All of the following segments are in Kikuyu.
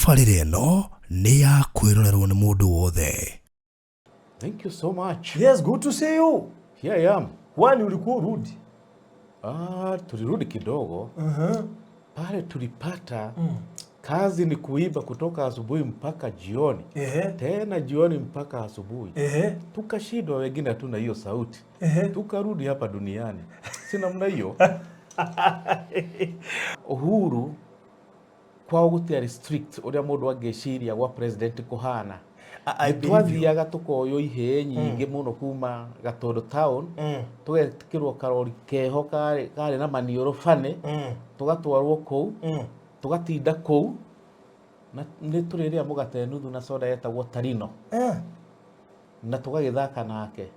Tabarĩra ĩno nĩ ya kwĩrorerwo nĩ mũndũ wothe. Thank you so much. Yes, good to see you. Here I am. Kwani ulikuwa urudi? Ah, tulirudi kidogo. Pale tulipata kazi ni kuiba kutoka asubuhi mpaka jioni. Tena jioni mpaka asubuhi. Tukashindwa, wengine hatuna hiyo sauti. Tukarudi hapa duniani. Si namna hiyo. Uhuru kwao gũtiarĩ strict ũrĩa mũndũ angĩciria gwa president kũhana. I believe you. Twathiaga tũkoywo ihĩĩ nyingĩ mũno kuma Gatũndũ town, tũgetĩkĩrwo karori keho karĩ na maniũrũ bane, tũgatwarwo kũu, tũgatinda kũu, na nĩ tũrĩrĩa mũgate nuthu na soda yetagwo Tarino, na tũgagĩthaka nake.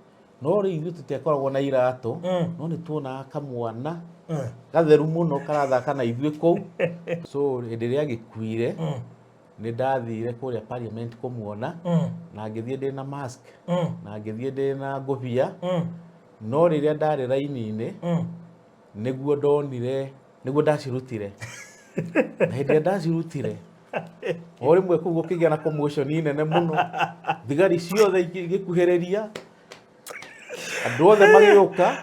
No rĩu ithuĩ tũtiakoragwo na iratũ, no nĩ tuonaga kamwana gatheru mũno karathaka na ithuĩ kũu. So hĩndĩ ĩrĩa agĩkuire, nĩ ndathire kũrĩa parliament kũmuona, na ngĩthiĩ ndĩ na mask, na ngĩthiĩ ndĩ na ngũbia, no rĩrĩa ndarĩ raini-inĩ, nĩguo ndonire, nĩguo ndacirutire. Na hĩndĩ ĩrĩa ndacirutire, o rĩmwe kũu gũkĩgĩa na commotion nene mũno, thigari ciothe igĩkuhĩrĩria, andũ othe magĩũka,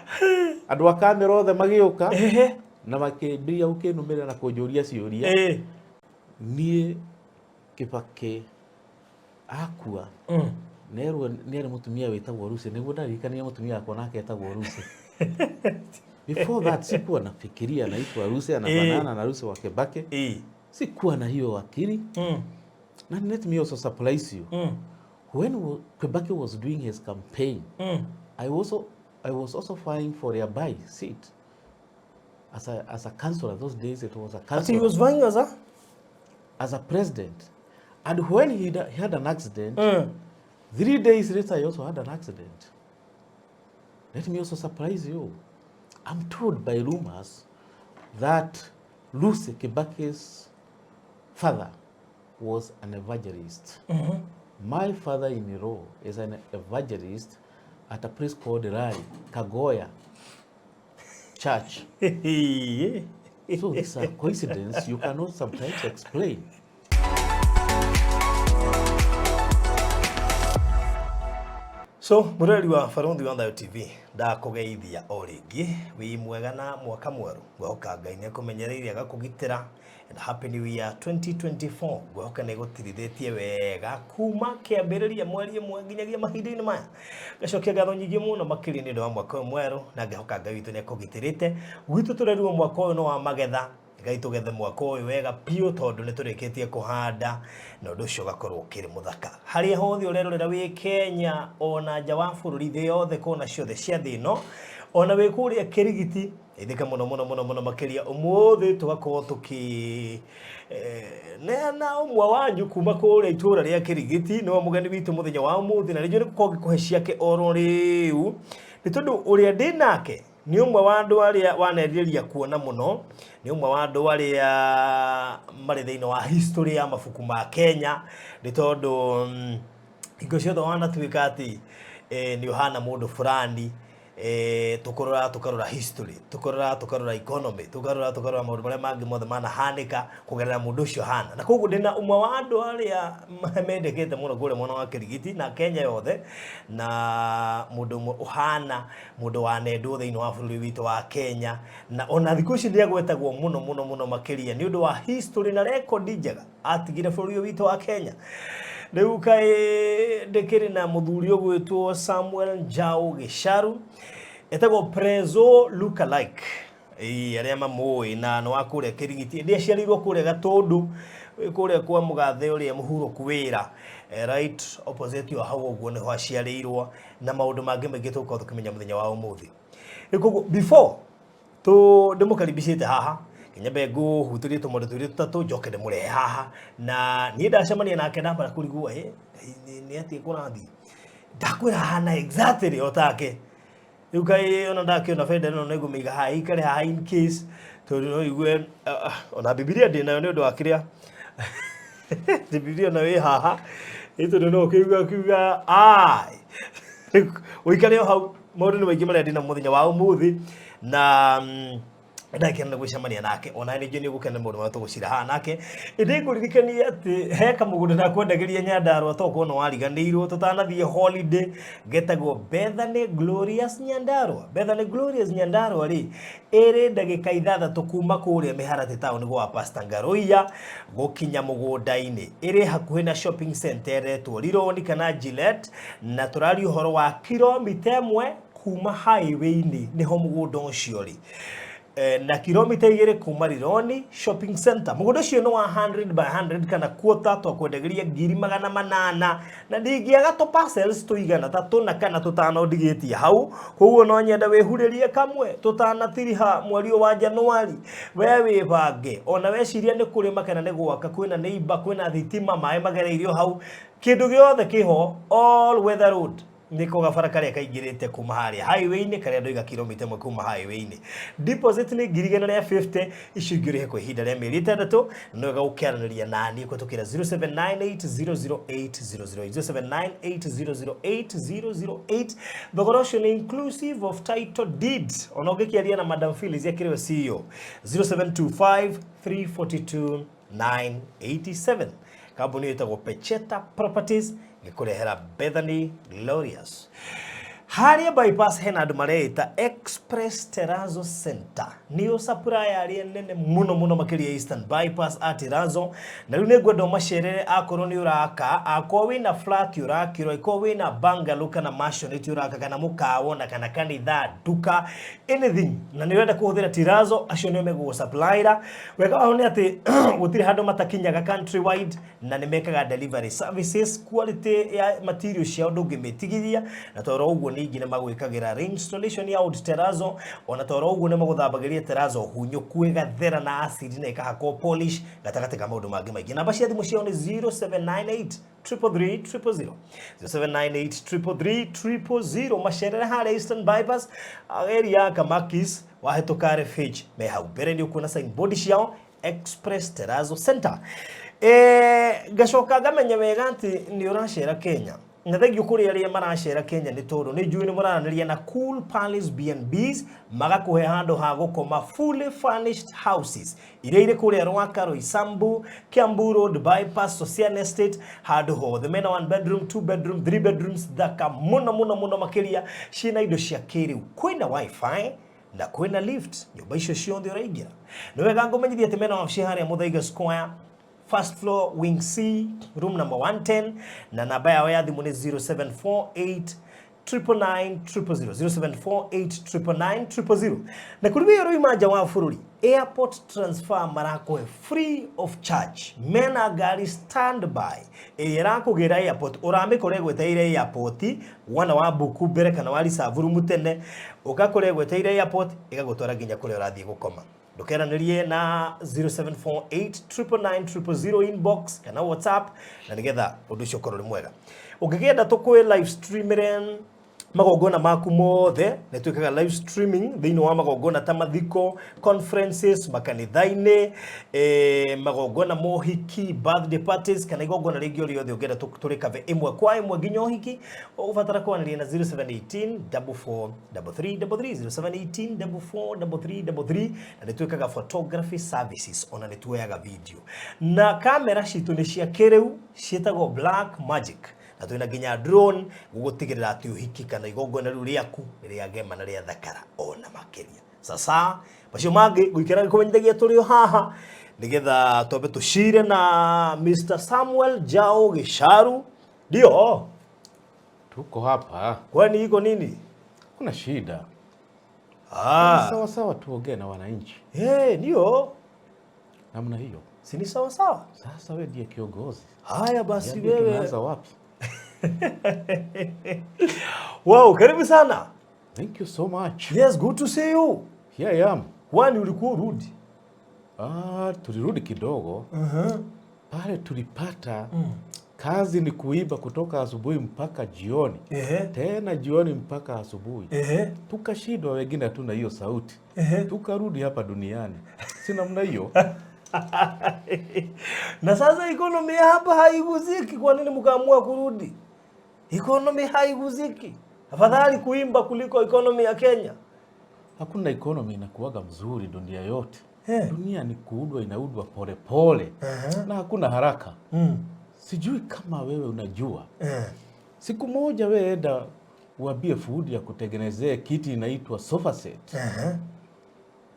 andũ a kamera othe magĩũka, na makĩambĩrĩria gũkĩnũmĩrĩra na kũnjũria ciũria. Niĩ Kibaki akua, nerwo nĩ arĩ mũtumia wĩtagwo Lucy, nĩguo ndaririkanire mũtumia wakwa nake etagwo Lucy. Before that sikuwa nafikiria anaitwa Lucy, anafanana na Lucy wa Kibaki. Sikuwa na hiyo akili. Na let me also surprise you. When Kibaki was doing his campaign, I was also vying for a by seat as a councillor. Those days it was a So he councillor. was vying as a? As a president. And when he had an accident, 3 days later he also had an accident. Let me also surprise you. I'm told by rumors that Lucy Kibaki's father was an evangelist. My father-in-law is an evangelist at a place called Rai, Kagoya Church. So this is a coincidence you cannot sometimes explain. So, mũrori wa Barũthi wa Thayo TV, ndakũgeithia o rĩngĩ, wĩ mwega na mwaka mwerũ. Ngwehoka Ngai nĩakũmenyereire agakũgitĩra. And happy new year 2024. Ngwehoka nĩgũtirithĩtie wega kuma kĩambĩrĩria mweri ĩmwe nginyagia mahinda-inĩ maya. Ngacokia ngatho nyingĩ mũno makĩria nĩ ũndũ wa mwaka ũyũ mwerũ, na ngehoka Ngai witũ nĩakũgitĩrĩte. Gwitũ tũrerirwo mwaka ũyũ nĩ wa magetha. Ngai tũgethe mwaka ũyũ wega biũ tondũ nĩ tũrĩkĩtie kũhanda na ũndũ ũcio ũgakorwo ũkĩrĩ mũthaka. Harĩa hothe ũrerorera wĩ Kenya ona nja wa bũrũri, thĩ yothe kona ciothe cia thĩ ĩno, ona wĩ kũrĩa Kĩrigiti, ithĩka mũno mũno mũno mũno makĩria. Ũmũthĩ tũgakorwo tũkĩ neana ũmwe wanyu kuma kũrĩa itũũra rĩa Kĩrigiti, nĩwe mũgeni witũ mũthenya wa ũmũthĩ, na rĩngĩ nĩ gũkorwo ngĩkũhe ciake oro rĩu, nĩ tondũ ũrĩa ndĩ nake nĩ ũmwe wa andũ arĩa wanerirĩria kuona mũno, nĩ ũmwe wa andũ arĩa marĩ thĩinĩ wa history ya mabuku ma Kenya, nĩ tondũ hingo ciothe wanatuĩka atĩ nĩ ũhana mũndũ fulani, tũkũrora tũkarora history, tũkũrora tũkarora economy, tũkarora tũkarora maũndũ marĩa mangĩ mothe manahanĩka kũgerera mũndũ ũcio hana. Na koguo ndĩna ũmwe wa andũ arĩa mendekete mũno kũrĩa mwena wa Kĩrigiti na Kenya yothe, na mũndũ ũmwe ũhana mũndũ wanendwo thĩinĩ wa bũrũri witũ wa Kenya, na ona thikũ ici nĩagwetagwo mũno mũno mũno makĩria nĩ ũndũ wa history na rekondi njega atigire bũrũri ũyũ witũ wa Kenya. Rĩu kaĩ ndĩkĩrĩ na mũthuri ũgwĩtwo Samuel Njau Gicharu, etagwo Prezo lookalike. Ĩĩ, arĩa mamũĩ na nĩ wa kũrĩa Kĩrigiti, ĩndĩ aciarĩirwo kũrĩa Gatũndũ, kũrĩa kwa mũgathe ũrĩa mũhurũku wĩra, right opposite o hau ũguo nĩho aciarĩirwo, na maũndũ mangĩ maingĩ tũgũkorwo tũkĩmenya mũthenya wa ũmũthĩ. Rĩu koguo before tũ ndĩmũkaribicĩte haha, nyambe ngũhutĩrie tũmaũndũ twĩrĩ tũtatũ njoke ndĩmũrehe haha, na niĩ ndacemania nake ndambara kũrigwo, nĩ atĩa kũrathiĩ, ndakwĩra hana exactly o take. Rĩu kaĩ ona ndakĩona bendera ĩno nĩngũmĩiga haha ĩikare haha in case, tondũ no igue, ona Bibilia ndĩnayo nĩ ũndũ wa kĩrĩa Bibilia nayo ĩ haha, ĩ tondũ no ũkĩigua ũkiuga ai ũikare o hau. Maũndũ nĩ maingĩ marĩa ndĩna mũthenya wa ũmũthĩ, na Ndakena gwĩcemania nake, ona nĩ njũĩ nĩ ũgũkena maũndũ marĩa tũgũcira haha nake. Ĩndĩ ngũririkanie atĩ he kamũgũnda ndakwendagĩria Nyandarũa, tokorwo nĩ wariganĩirwo tũtanathiĩ holiday, getagwo Bethany Glorious Nyandarũa. Bethany Glorious Nyandarũa rĩ, ĩrĩ ndagĩka 6 kuma kũrĩa Mĩharatĩ town gwa Pastor Ngaruiya gũkinya mũgũnda-inĩ. Ĩrĩ hakuhĩ na shopping center ĩretwo Rironi kana Gillette, na tũraria ũhoro wa kilomita 1 kuma highway-inĩ nĩho mũgũnda ũcio ũrĩ. Na kilomita 2 kuma Rironi shopping center. Mũgũnda ũcio nĩ wa 100 by 100 kana quarter, twakwendagĩria 800,000, na ndingĩaga tũ parcels tũigana ta 4 kana 5 ndigĩtie hau. Koguo no nyende wĩhurĩrie kamwe tũtanatiriha mweri ũyũ wa Januari. We wĩbange, ona weciria nĩ kũrĩma kana nĩ gwaka, kwĩna neighbor, kwĩna thitima, maĩ magereirio hau, kĩndũ gĩothe kĩho, all weather road. Nĩko gabara karĩa kaingĩrĩte kuma harĩa highway-inĩ, karĩa ndoiga kilomita 1 kuma highway-inĩ. Deposit nĩ 150,000, icio ingĩ ũrĩhe kwa ihinda rĩa mĩeri 6. Nĩ wega gũkĩaranĩria naniĩ kũhetũkĩra 0798008008, 0798008008. Thogora ũcio nĩ inclusive of title deed. Ona ũngĩkĩaria na Madam Phyllis akĩrĩ we CEO, 0725 342 987. Kambuni ĩtagwo Pecheta Properties gĩkũrehera Bethany Glorious. Harĩa bypass hena andũ mareĩta Express Terrazzo Center, nĩo supplier arĩa nene mũno mũno makĩria Eastern Bypass a Terrazzo. Na rĩu nĩ ngwenda ũmacerere akorwo nĩ ũraka, akorwo wĩna flat ũrakĩrwo, akorwo wĩna bungalow kana mansionette ũraka, kana mũkawa ona kana kanitha, nduka, anything, na nĩ ũrenda kũhũthĩra Terrazzo, acio nĩo megũgũ-supplyra. Wega wao nĩ atĩ gũtirĩ handũ matakinyaga country wide, na nĩ mekaga delivery services. Quality ya material ciao ndũngĩmĩtigithia, na toro ũguo ningĩ nĩ magwĩkagĩra reinstallation ya old terrazzo. Ona toro ũguo nĩ magũthambagĩria terrazzo hunyũku ĩgathera na acid na ĩkahakwo polish, gatagatĩ ka maũndũ mangĩ maingĩ. Namba cia thimũ ciao nĩ 0798 333 000, 0798 333 000. Macerere harĩa Eastern Bypass area ya Kamakis, wahĩtũka RFH me hau mbere nĩ ũkuona signboard ciao, Express Terrazzo Center. Ngacoka ngamenya wega atĩ nĩ ũracera Kenya, na thengiũ kũrĩ arĩa maracera Kenya, nĩ tondũ nĩ njũĩ nĩ mũraranĩria na Cool Palace B&Bs, magakũhe handũ ha gũkoma, fully furnished houses iria irĩ kũrĩa Rwaka, Roysambu, Kiambu Road, Bypass, Socian Estate, handũ hothe. Mena one bedroom, two bedroom, three bedrooms thaka mũno mũno mũno makĩria, ciĩna indo cia kĩrĩu, kwĩna wifi na kwĩna lift nyũmba icio ciothe ũraingĩra. Nĩ wega ngũmenyithia atĩ mena wabici harĩa Muthaiga Square, first floor, wing C, room number 110, na namba yao ya thimũ nĩ 0748 999 000, 0748 999 000. Na kũrĩ wĩra ũrauma nja wa bũrũri, airport transfer marakũhe free of charge. Mena ngari standby ĩrĩa ĩrakũgĩra airport, ũramĩkora ĩgwetereire airport. Wona wa buku mbere kana wa reserve room tene, ũgakora ĩgwetereire airport, ĩgagũtwara nginya kũrĩa ũrathiĩ gũkoma. Ndũkeranĩrie na 0748 999 000 inbox kana WhatsApp, na nĩgetha ũndũ ũcio ũkorwo ũrĩ mwega. Ũngĩkĩenda tũkwĩ live streamere magongona maku mothe, nĩ twĩkaga live streaming thĩinĩ wa magongona ta mathiko, conferences makanitha-inĩ, magongona mohiki, birthday parties, kana igongona rĩngĩ o rĩothe ũngĩenda tũrĩkave ĩmwe kwa ĩmwe nginya ũhiki, ũgũbatara kwaranĩria na 0718 44 33 33, 0718 44 33 33. Na nĩ twĩkaga photography services, ona nĩ tuoyaga video na kamera citũ nĩ cia kĩrĩu ciĩtagwo Black Magic, na twĩna nginya drone gũgũtigĩrĩra atĩ ũhiki kana igongona rĩu rĩaku nĩ rĩagema na rĩathakara ona makĩria. Sasa macio mangĩ ngũikara ngĩkũmenyithagia tũrĩ o haha nĩgetha twambe tũcire na Mr. Samuel Jao Gicharu. Ndio. Tuko hapa. Kwani iko nini? Kuna shida. Ah. Sawa sawa, tuongee na wananchi. Hey, ndio. Namna hiyo. Si ni sawa sawa? Sasa wewe ndiye kiongozi. Haya basi. Niambie. Wewe. Tunaanza wapi? Wow, karibu sana. Thank you so much. Yes, good to see you. Here I am. Kwani ulikuwa urudi? Ah, tulirudi kidogo. Pale tulipata kazi ni kuiba kutoka asubuhi mpaka jioni. Tena jioni mpaka asubuhi. Tukashindwa, wengine hatuna hiyo sauti. Tukarudi hapa duniani. Si namna hiyo? Na sasa economy hapa haiguziki, kwa nini mkaamua kurudi? Economy haiguziki. Afadhali kuimba kuliko economy ya Kenya. Hakuna economy inakuwaga mzuri dunia yote. Eh. Dunia ni kuundwa, inaundwa polepole na hakuna haraka. Sijui kama wewe unajua, siku moja wewe enda uambie fundi ya kutengenezea kiti inaitwa sofa set.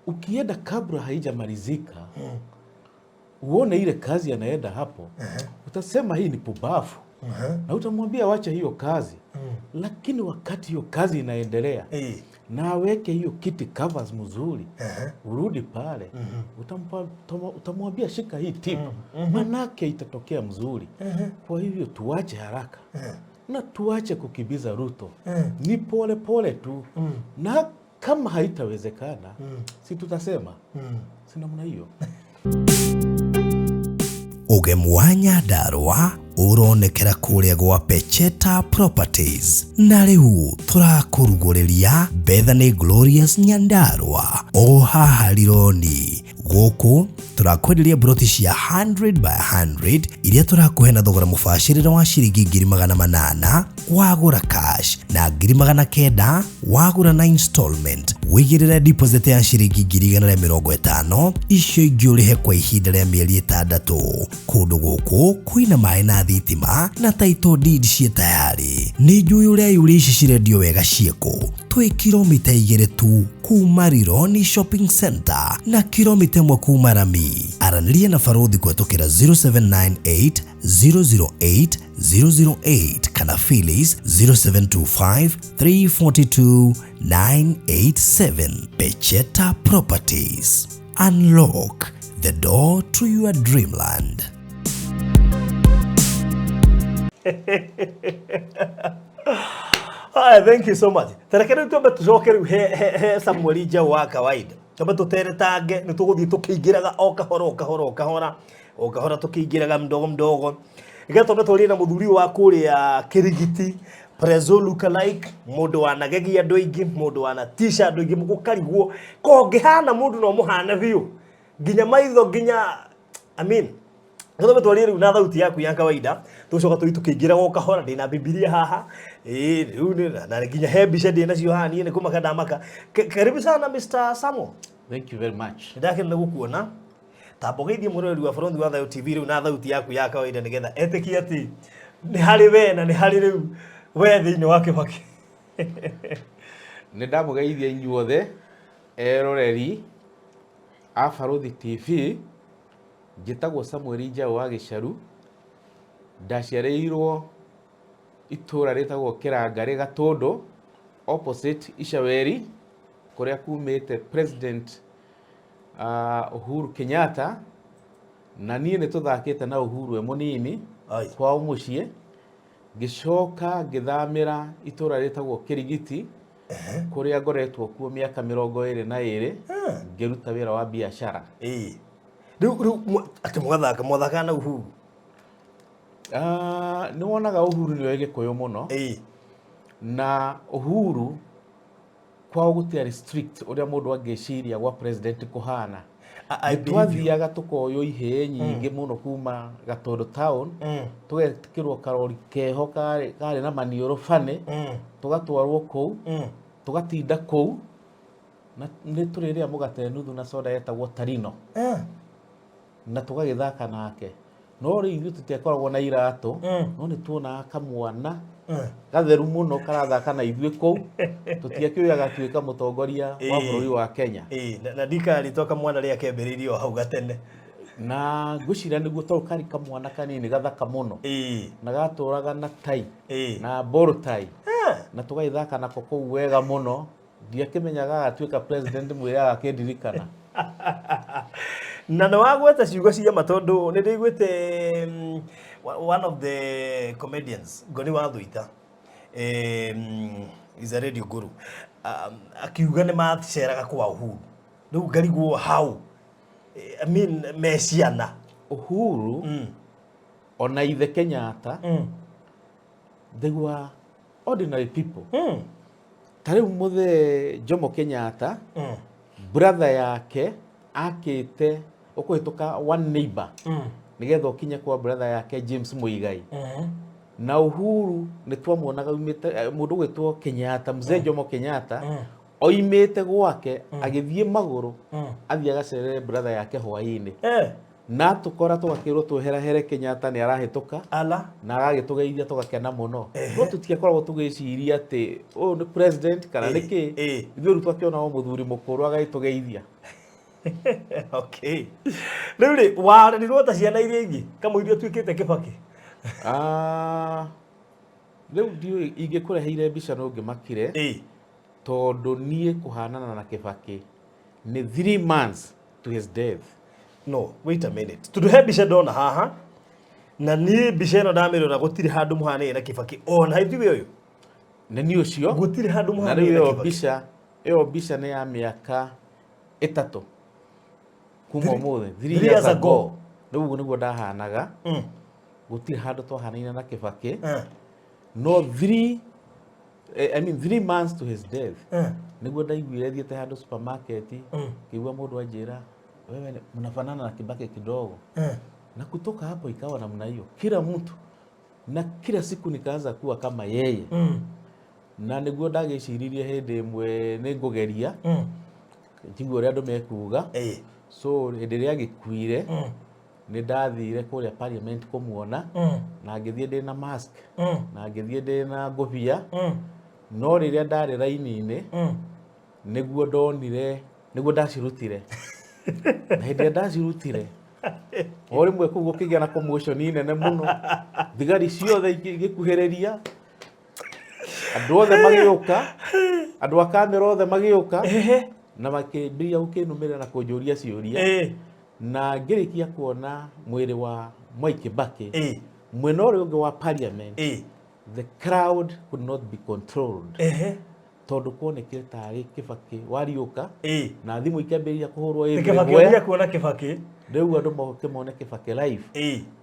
Ukienda kabla haijamalizika, uone ile kazi anaenda hapo, utasema hii ni pubafu na utamwambia wacha hiyo kazi. Lakini wakati hiyo kazi inaendelea na aweke hiyo kiti covers mzuri, urudi pale, utamwambia shika hii tip, manake itatokea mzuri. Kwa hivyo tuache haraka na tuache kukimbiza Ruto, ni pole pole tu, na kama haitawezekana, si tutasema si namna hiyo. Ũgemu wa Nyandarũa ũronekera kũrĩa gwa Pecheta Properties, na rĩu tũrakũrugũrĩria Bethany Glorious Nyandarũa o haha Rironi. Gũkũ tũrakwenderia broti cia 100 by 100 iria tũrakũhe na thogora mũbacĩrĩre wa ciringi 800,000 wagũra cash na 900,000 wagũra na installment. Wĩigĩrĩre deposit ya ciringi 150,000, icio ingĩ ũrĩhe kwa ihinda rĩa mĩeri 6. Kũndũ gũkũ kwĩna maĩ na thitima na title deed ciĩ tayari. Nĩ njũĩ ũrĩa iũrĩa ici cirendio wega ciĩkũ. Twĩ kilomita 2 tu kuma Rironi Shopping Center na kilomita 1 kuma Rami. Aranĩria na Barũthi kũhetũkĩra 0798 008 008 kana Phyllis 0725 342 987. Pecheta Properties. Unlock the door to your dreamland. Haya, thank you so much. Tareke rĩu twambe tũcoke rĩu he Samuel Njaũ wa kawaida. Twambe tũteretange nĩ tũgũthiĩ tũkĩingĩraga o kahora o kahora o kahora o kahora tũkĩingĩraga mdogo mdogo. Nĩgetha twambe twarie na mũthuri wa kũrĩa Kĩrigiti, Prezo lookalike, mũndũ wanagegia andũ aingĩ, mũndũ wanatisha andũ aingĩ, gũkarigwo kongĩhana mũndũ no mũhane biũ nginya maitho nginya, I mean, nĩtwambe twarie rĩu na thauti yaku ya kawaida, tũcoka tũthiĩ tũkĩingĩraga o kahora. Ndĩna Bibilia haha, ĩĩ rĩu na nginya he mbica ndĩ nacio haha, niĩ nĩ kũmaka ndamaka. Karibu sana, Mr. Samuel. Thank you very much. Nĩndakena nĩ gũkuona. Tamba ũgeithie mwĩroreri wa Barũthi wa Thayũ TV rĩu na thauti yaku ya kawaida, nĩgetha etĩkie atĩ nĩ harĩ we na nĩ harĩ rĩu we thĩinĩ wa Kĩbakĩ. Nĩ ndamũgeithia inyuothe eroreri a Barũthi TV. Njĩtagwo Samuel Njaũ wa Gĩcaru. Ndaciarĩirwo itũra rĩtagwo Kĩrangarĩ, Gatũndũ, opposite Icaweri, kũrĩa kumĩte President Uhuru Kenyatta, na niĩ nĩ tũthakĩte na Uhuru e mũnini Ai. kwao mũciĩ. Ngĩcoka ngĩthamĩra itũra rĩtagwo Kĩrigiti, kũrĩa ngoretwo kuo mĩaka 22 ngĩruta wĩra wa biacara. Ĩĩ, rĩu atĩ mũgathaka mwathakaga na Uhuru? Ah, nĩ wonaga Uhuru nĩoĩ Gĩkũyũ mũno. Na Uhuru kwao gũtiarĩ strict ũrĩa mũndũ angĩciria gwa president kũhana. I Nĩ believe you. twathiaga tũkoywo ihĩĩ nyingĩ mũno kuma Gatũndũ town, tũgekĩrwo karori keho karĩ na maniũrũ bane, tũgatwarwo kũu, tũgatinda kũu, na nĩ tũrĩrĩa mũgate nuthu na soda yetagwo Tarino, na tũgagĩthaka nake. No rĩu ithuĩ tũtiakoragwo na iratũ, no nĩ tuonaga kamwana gatheru mũno karathaka na ithuĩ kũu, tũtiakĩũĩ agatuĩka mũtongoria wa bũrũri wa Kenya. Ĩĩ, na ndikarĩtwa kamwana rĩa kĩambĩrĩirie o hau gatene. Na ngwĩciria nĩguo, tondũ karĩ kamwana kanini gathaka mũno na gatũraga na tai na bolo tai, na tũgagĩthaka nako kũu wega mũno. Ndiakĩmenyaga agatuĩka president, mwĩre agakĩndirikana. Na nĩ wagweta ciugo cia ma, tondũ nĩ ndĩiguĩte one of the comedians, Ngoni wa Thuita, is a radio guru, akiuga nĩ maceraga kwa Uhuru. Rĩu ngarigwo how, I mean, me ciana. Uhuru ona ithe Kenyatta, they were ordinary people. Ta rĩu mũthee Jomo Kenyatta, brother yake akĩte ũkũhĩtũka one neighbor nĩgetha ũkinye kwa brother yake James Muigai. Na Uhuru nĩ twamuonaga umĩte, mũndũ ũgwĩtwo Kenyatta, mzee Jomo Kenyatta. Oimĩte gwake agĩthiĩ magũrũ athiĩ agacerere brother yake hwaĩ-inĩ. Na tũkora tũgakĩrwo tweherahere, Kenyatta nĩ arahĩtũka. Ala. Na agagĩtũgeithia tũgakena mũno, no tũtiakoragwo tũgĩciria atĩ ũyũ nĩ president kana nĩ kĩ. Ithuĩ rĩu twakĩona o mũthuri mũkũrũ agagĩtũgeithia. Okay, rĩu rĩ warerirwo ta ciana iria ingĩ kamũiria ũtuĩkĩte Kĩbakĩ? Ah, rĩu ndiũĩ ingĩkũreheire mbica no ngĩmakire, tondũ niĩ kũhanana na Kĩbakĩ nĩ 3 months to his death. No, wait a minute, tondũ he mbica ndona haha na niĩ mbica ĩno ndamĩrora gũtirĩ handũ mũhanaine na Kĩbakĩ ona ithuĩ ũyũ. Nĩ niĩ ũcio. Gũtirĩ handũ Na mũhanaine rĩu na ĩyo Kĩbakĩ. mbica, ĩyo mbica nĩ ya mĩaka 3 kuma ũmũthĩ, three three years years ago. ago. Rĩu ũguo nĩguo ndahanaga. Gũtirĩ handũ twahanaine na Kĩbakĩ, no three I mean 3 months to his death nĩguo ndaiguire thiĩte handũ supermarket, ngĩigua mũndũ anjĩra, "Wewe mnafanana na Kibaki kidogo." Na kutoka hapo ikawa namna hiyo, kila mtu na kila siku nikaanza kuwa kama yeye. Na nĩguo ndagĩciririe hĩndĩ ĩmwe nĩ ngũgeria njigue ũrĩa andũ mekuga. So hĩndĩ ĩrĩa agĩkuire, nĩ ndathire kũrĩa parliament kũmuona, na ngĩthiĩ ndĩ na mask, na ngĩthiĩ ndĩ na ngũbia, no rĩrĩa ndarĩ raini-inĩ nĩguo ndonire, nĩguo ndacirutire, na hĩndĩ ĩrĩa ndacirutire o rĩmwe kũu gũkĩgĩa na commotion nene mũno, thigari ciothe igĩkuhĩrĩria, andũ othe magĩũka, andũ a kamera othe magĩũka na makĩambĩrĩria gũkĩnũmĩrĩra na kũnjũria ciũria. Na ngĩrĩkia kuona mwĩrĩ wa Mwai Kibaki mwena ũrĩa ũngĩ wa parliament, the crowd could not be controlled, tondũ kuonekire tarĩ Kibaki wariũka, na thimũ ikĩambĩrĩria kũhũrwo Nĩ Kĩbakĩ everywhere. ũthiĩ kuona Kĩbakĩ. Rĩu andũ moke mone Kibaki live,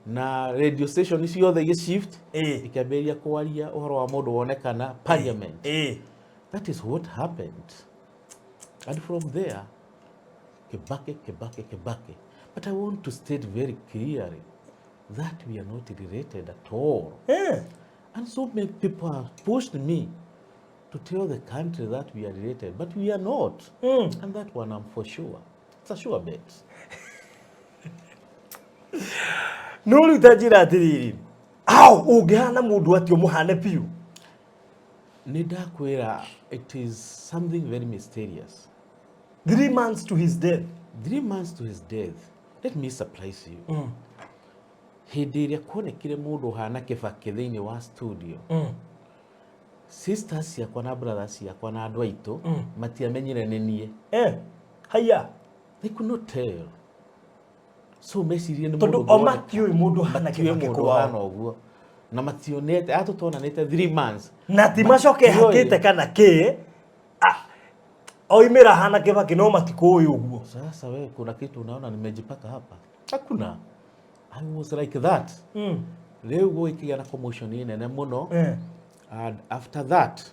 na radio station ciothe igĩ shift, ikĩambĩrĩria kwaria ũhoro wa mũndũ wonekana parliament. That is what happened, and from there, Kibaki, Kibaki, Kibaki. But I want to state very clearly that we are not related at all. And so many people have pushed me to tell the country that we are related, but we are not. And that one I'm for sure. It's a sure bet. No rĩu ta njĩra atĩrĩrĩ, au ũngĩhana mũndũ atĩ ũmũhane biũ? Nĩ ndakwĩra, it is something very mysterious. 3 months to his death. 3 months to his death. Let me surprise you. Hĩndĩ ĩrĩa kuonekire mũndũ ũhana Kĩbakĩ thĩinĩ wa studio, sisters ciakwa na brothers ciakwa na andũ aitũ matiamenyire nĩ niĩ. Haya. They could not tell. So mecirie nĩ tondũ mũndũ o ũngĩ woneka. matiũĩ mũndũ ũhana Matiũĩ Kĩbakĩ mũndũ kwao. ũhana ũguo na mationete aya tũtonanĩte 3 months. Na ti macoke Matiũĩ. hakĩte kana kĩ oimĩra hana Kĩbakĩ no matikũĩ ũguo. Sasa wewe kuna kitu unaona nimejipaka hapa? Hakuna. I was like that. Rĩu gũgĩkĩgĩa na commotion nene mũno, and after that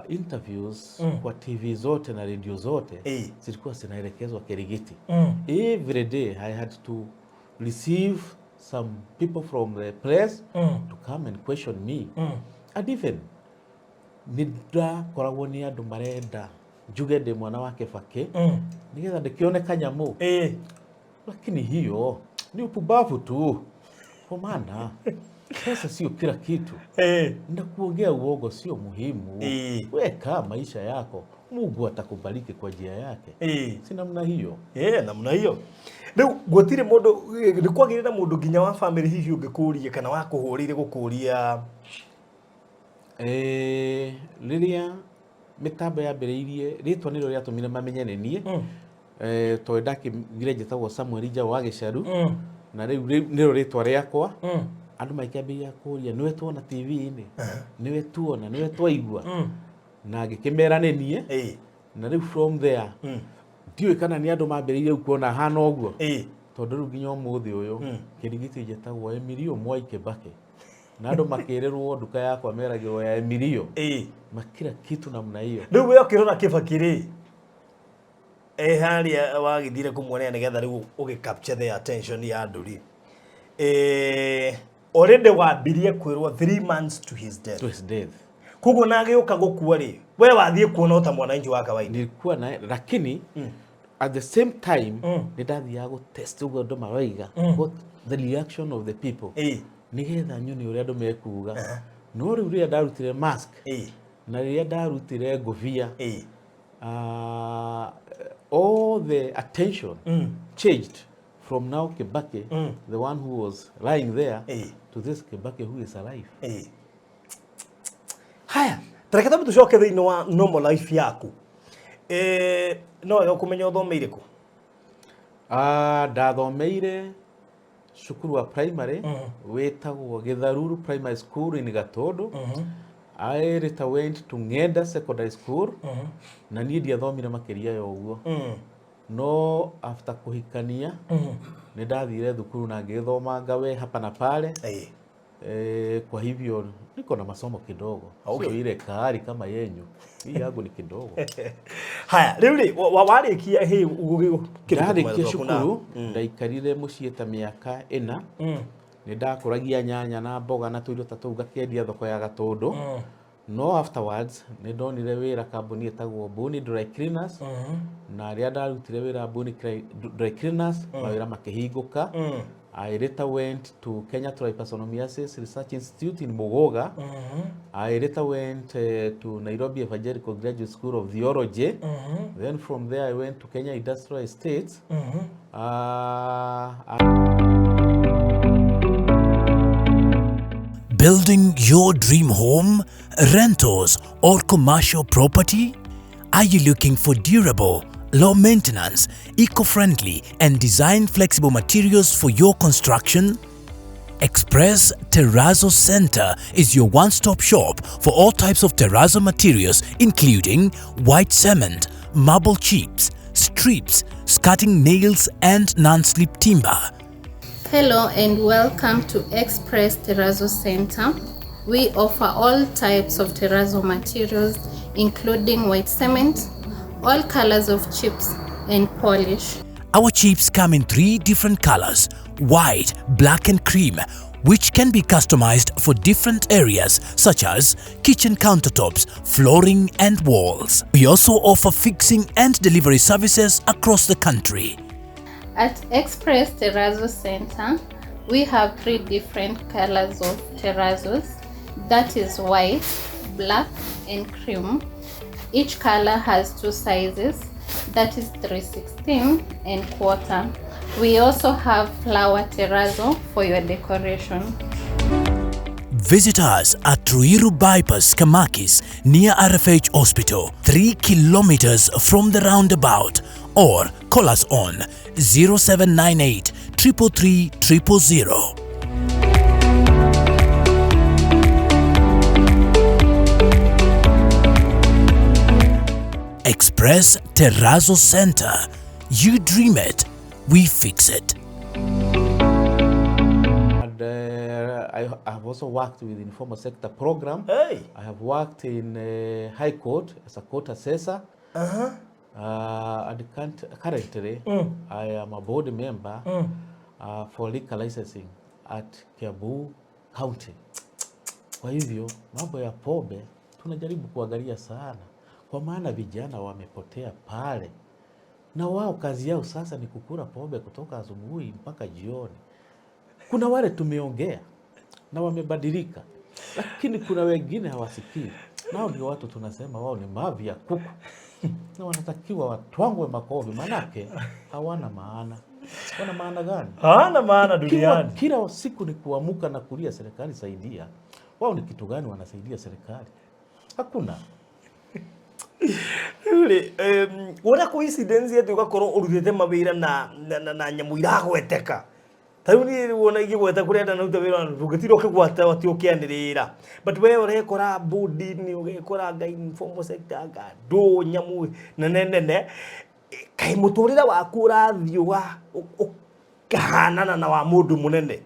interviews kwa TV zote na radio zote zilikuwa zinaelekezwa Kirigiti. Every day I had to receive some people from the press to come and question me, and even nĩ ndakoragwo nĩ andũ marenda njuge ndĩ mwana wa Kĩbakĩ nĩgetha ndĩkĩone kanyamũ, lakini hiyo ni upumbavu tu, kwa maana pesa sio kila kitu na kuongea uongo sio muhimu. Weka maisha yako, Mungu atakubariki kwa njia yake. Si namna hiyo? Namna hiyo. Rĩu gũtirĩ mũndũ, nĩ kwagĩrĩire na mũndũ nginya wa family hihi ũngĩkũria kana wakũhũrĩire gũkũria? Rĩrĩa mĩtambo yambĩrĩirie, rĩtwa nĩrĩo rĩatũmire mamenye nĩ niĩ. Tondũ ndakĩgire njĩtagwo Samuel Njaũ wa Gĩcaru, na rĩu nĩrĩo rĩtwa rĩakwa. Andũ magĩkĩambĩrĩria kũria, "Nĩwe tuona TV-inĩ, nĩwe tuona, nĩwe twaigua?" Na ngĩkĩmera nĩ niĩ. Na rĩu from there ndiũĩ kana nĩ andũ mambĩrĩirie rĩu kuona hana ũguo, tondũ rĩu nginya ũmũthĩ ũyũ Kĩrigiti njĩtagwo Emilio Mwai Kibaki, na andũ makĩrĩrwo nduka yakwa meragĩrwo ya Emilio, na kila kitu namna hiyo. Rĩu we ũkĩrora Kĩbakĩ rĩ, harĩa wagĩthire kũmuonera nĩgetha rĩu ũgĩ capture the attention ya andũ rĩ, already wambirie kwĩrwo 3 months to his death. To his death. Koguo na agĩũka gũkua rĩ, we wathiĩ kuona o ta mwananchi wa kawaida. Nilikuwa na, lakini at the same time nĩ ndathiaga gũ test ũguo andũ maroiga, what the reaction of the people, nĩgetha nyone ũrĩa andũ mekuga. No rĩu rĩrĩa ndarutire mask na rĩrĩa ndarutire ngũbia, all the attention changed from now Kibaki, the one who was lying there, to this Kibaki who is alive. Haya, tareke twambe tũcoke thĩinĩ wa normal life yaku. No wega kũmenya ũthomeire kũ? Ndathomeire cukuru wa primary wĩtagwo Gĩtharuru Primary School in Gatũndũ. I later went to Ng'enda Secondary School, na niĩ ndiathomire makĩria ya ũguo. No after kũhikania nĩ ndathire thukuru na ngĩthomanga we hapa na pale. Kwa hivyo niko na masomo kidogo. Sio ile kahari kama yenyu, hii yangu ni kidogo. Haya, rĩu rĩ, warĩkia hĩ? Ndarĩkia cukuru ndaikarire mũciĩ ta mĩaka 4. Nĩ ndakũragia nyanya na mboga na tũindo ta tũu, ngakĩendia thoko ya Gatũndũ. No afterwards nĩ ndonire wĩra kambuni ĩtagwo Buni Dry Cleaners, na rĩrĩa ndarutire wĩra Buni Dry Cleaners, mawĩra makĩhingũka. I later went to Kenya Trypanosomiasis Research Institute in Mugoga. I later went to Nairobi Evangelical Graduate School of Theology. Then from there I went to Kenya Industrial Estates. Building your dream home, rentals, or commercial property? Are you looking for durable, low maintenance, eco friendly, and design flexible materials for your construction? Express Terrazzo Center is your one stop shop for all types of terrazzo materials, including white cement, marble chips, strips, skirting nails, and non slip timber. Hello and welcome to Express Terrazzo Center. We offer all types of terrazzo materials, including white cement, all colors of chips, and polish. Our chips come in three different colors: white, black, and cream, which can be customized for different areas such as kitchen countertops, flooring, and walls. We also offer fixing and delivery services across the country. At Express Terrazzo Center, we have three different colors of terrazzos, that is white, black, and cream. Each color has two sizes, that is 3/16 and quarter. We also have flower terrazzo for your decoration. Visit us at Ruiru Bypass, Kamakis, near RFH Hospital, 3 kilometers from the roundabout, or call us on 0798 333 000. Express Terrazzo Center. You dream it, we fix it. And I have also worked with informal sector program. Hey. I have worked in High Court as a court assessor. And currently, I am a board member for liquor licensing at Kiambu County. Kwa hivyo mambo ya pombe tunajaribu kuangalia sana, kwa maana vijana wamepotea pale, na wao kazi yao sasa ni kukula pombe kutoka asubuhi mpaka jioni. Kuna wale tumeongea na wamebadilika, lakini kuna wengine hawasikii. Nao ndio watu tunasema wao ni mavi ya kuku na wanatakiwa watwangwe makofi, manake hawana maana. Wana maana gani? Hawana maana Ikiwa duniani. kila siku ni kuamuka na kulia serikali saidia, wao ni kitu gani wanasaidia serikali? Hakuna. Rĩu rĩ, wona coincidence atĩ ũgakorwo ũrutĩte mawĩra na nyamũ iragweteka. Ta rĩu niĩ wona ingĩgweta kũrĩa ndanaruta wĩra, ndũngĩtinda ũkĩgwata atĩ ũkĩanĩrĩra, but we ũrekora board-inĩ, ũgekora anga informal sector, anga ndũ nyamũ nene nene. Kaĩ mũtũrĩre waku ũrathiĩ ũkahanana na wa mũndũ mũnene,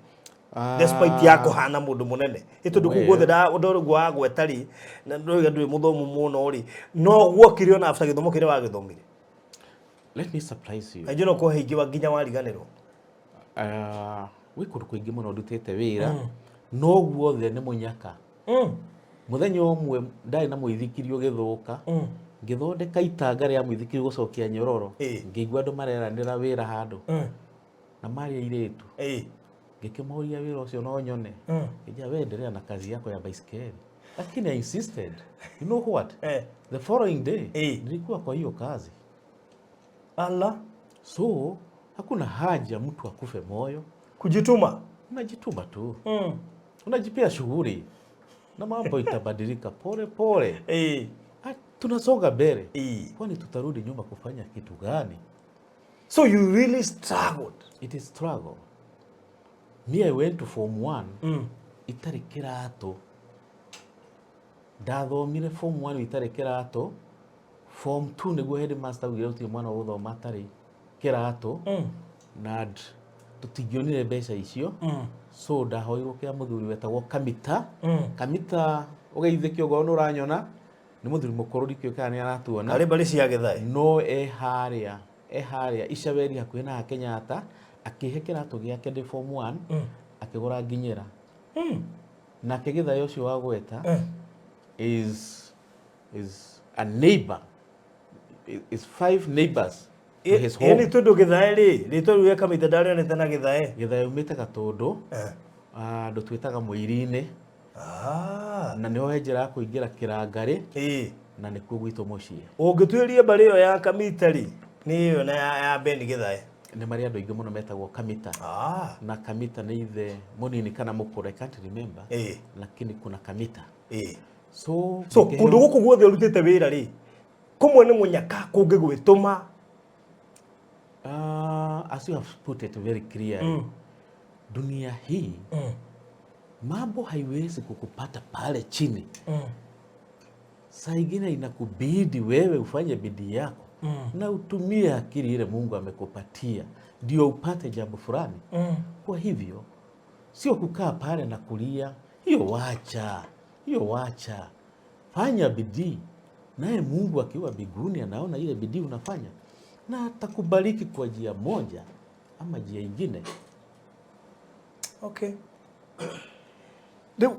despite ya kũhana mũndũ mũnene? Ĩ tondũ kũu guothe ndorĩguo wagweta rĩ, na ndũiga ndũrĩ mũthomu mũno rĩ, no guokire ona after gĩthomo kĩrĩa wagĩthomire. Let me surprise you. Kaingĩ no kũhe ingĩ wa nginya wariganĩrwo. Gwĩ kũndũ kũingĩ mũno ndutĩte wĩra, no guothe nĩ mũnyaka. Mũthenya ũmwe ndarĩ na mũithikiri ũgĩthũka, ngĩthondeka itanga rĩa mũithikiri gũcokia nyororo, ngĩigua andũ mareranĩra wĩra handũ na marĩ airĩtu. Ngĩkĩmoria wĩra ũcio no nyone. Ngĩnjĩra, "We endelea na kazi yako ya baiskeli," lakini I insisted. You know what? The following day nilikuwa kwa hiyo kazi. Ala. So hakuna haja mtu akufe moyo. Kujituma. Unajituma tu, unajipea shughuli na mambo itabadilika pole pole. Ah, tunasonga mbele. Kwani tutarudi nyuma kufanya kitu gani? So you really struggled. It is struggle. Me, I went to form 1 itarĩ kĩratũ. Ndathomire form 1 itarĩ kĩratũ. Form 2 nĩguo headmaster augire gũtirĩ mwana ũgũthoma atarĩ kĩratũ, na tũtingĩonire mbeca icio. So ndahoirwo kĩa mũthuri wetagwo Kamita. Kamita, ũgeithĩke okorwo nĩ ũranyona. Nĩ mũthuri mũkũrũ, ndikĩũĩ kana nĩ aratuona. Arĩ mbarĩ cia Gĩthaĩ. No e harĩa Icaweri hakuhĩ na Kenyatta, akĩhe kĩratũ gĩake ndĩ form 1, akĩgũra nginyĩra. Nake Gĩthaĩ ũcio wa gweta is a neighbor, is five neighbors to his Ĩni home. Tondũ Gĩthaĩ rĩ, rĩtwa rĩu rĩa Kamita ndarĩonete na Gĩthaĩ. Gĩthaĩ umĩte Gatũndũ, andũ twĩtaga Mũiri-inĩ, na nĩho he njĩra ya kũingĩra Kĩrangarĩ, na nĩkuo gwitũ mũciĩ. Ũngĩtuĩria mbarĩ ĩyo ya Kamita rĩ, nĩ ĩyo na ya Ben Gĩthaĩ. Nĩ marĩ andũ aingĩ mũno metagwo Kamita. Na Kamita nĩ ithe mũnini kana mũkũrũ, I can't remember, lakini kuna Kamita. So So ngĩkĩheo- kũndũ gũkũ guothe ũrutĩte wĩra rĩ, kũmwe nĩ mũnyaka, kũngĩ gwĩtũma. As you have put it very clearly, dunia hii mambo haiwezi kukupata pale chini. Saa ingine inakubidi wewe ufanye bidii yako na utumie akili ile Mungu amekupatia ndio upate jambo fulani. Kwa hivyo sio kukaa pale na kulia, hiyo wacha, hiyo wacha. Fanya bidii, naye Mungu akiwa mbinguni anaona ile bidii unafanya na atakubariki kwa njia moja ama njia ingine. Okay. Rĩu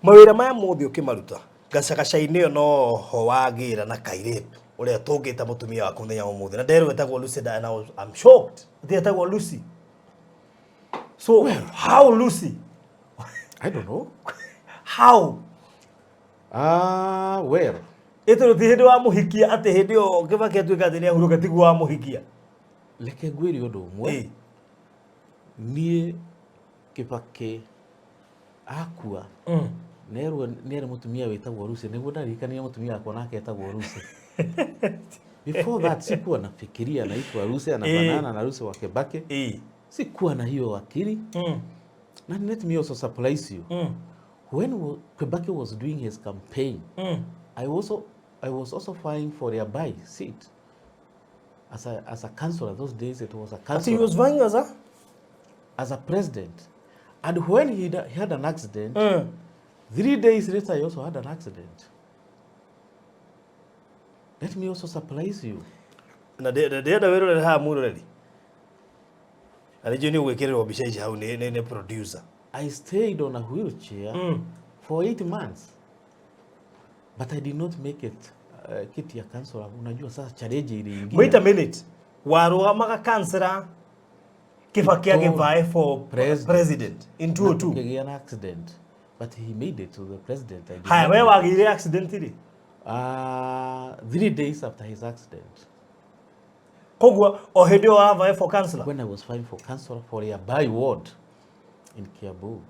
mawĩra maya mothe ũkĩmaruta gacagaca-inĩ ĩyo no ho wagĩra na kairĩtu ũrĩa tũngĩta mũtumia waku mũthenya wa ũmũthĩ, na nderwo etagwo Lucy, and I'm shocked atĩ etagwo Lucy. So how Lucy? I don't know. How? Ah, well. Ĩ tondũ ti hĩndĩ wamũhikia atĩ hĩndĩ ĩyo Kĩbaki atuĩka atĩ nĩ ahurũka tiguo wamũhikia? Reke ngwĩre ũndũ ũmwe. Niĩ Kĩbakĩ akua, nerwo nĩ arĩ mũtumia wĩtagwo Lucy, nĩguo ndaririkanire mũtumia wakwa nake etagwo Lucy. Before that sikuwa nafikiria anaitwa Lucy, anafanana na Lucy wa Kibaki. Sikuwa na hiyo akili. Na let me also surprise you. When Kibaki was doing his campaign, I was also vying for a by seat as a councillor. Those days it was a Ati he councillor. Was vying as a As a president. And when he had an accident, 3 days later he also had an accident. Let me also surprise you. Na ndĩrenda wĩrorere haha mwĩroreri, na nĩnjũĩ nĩ ũgwĩkĩrĩrwo mbica ici hau nĩ producer. I stayed on a wheelchair for 8 months. But I did not make it kiti ya councillor. Unajua sasa challenge iliingia. Wait a minute, warũgamaga kansera Kibaki agĩvae for President. President in Na 202? kũkĩgĩa na accident. But he made it to the president. I did Haya, not we make it. wagĩire accident rĩ? 3 days after his accident. Koguo o hĩndĩ ĩyo wavae for councillor? When I was vying for councillor for Riabai ward in Kiambu.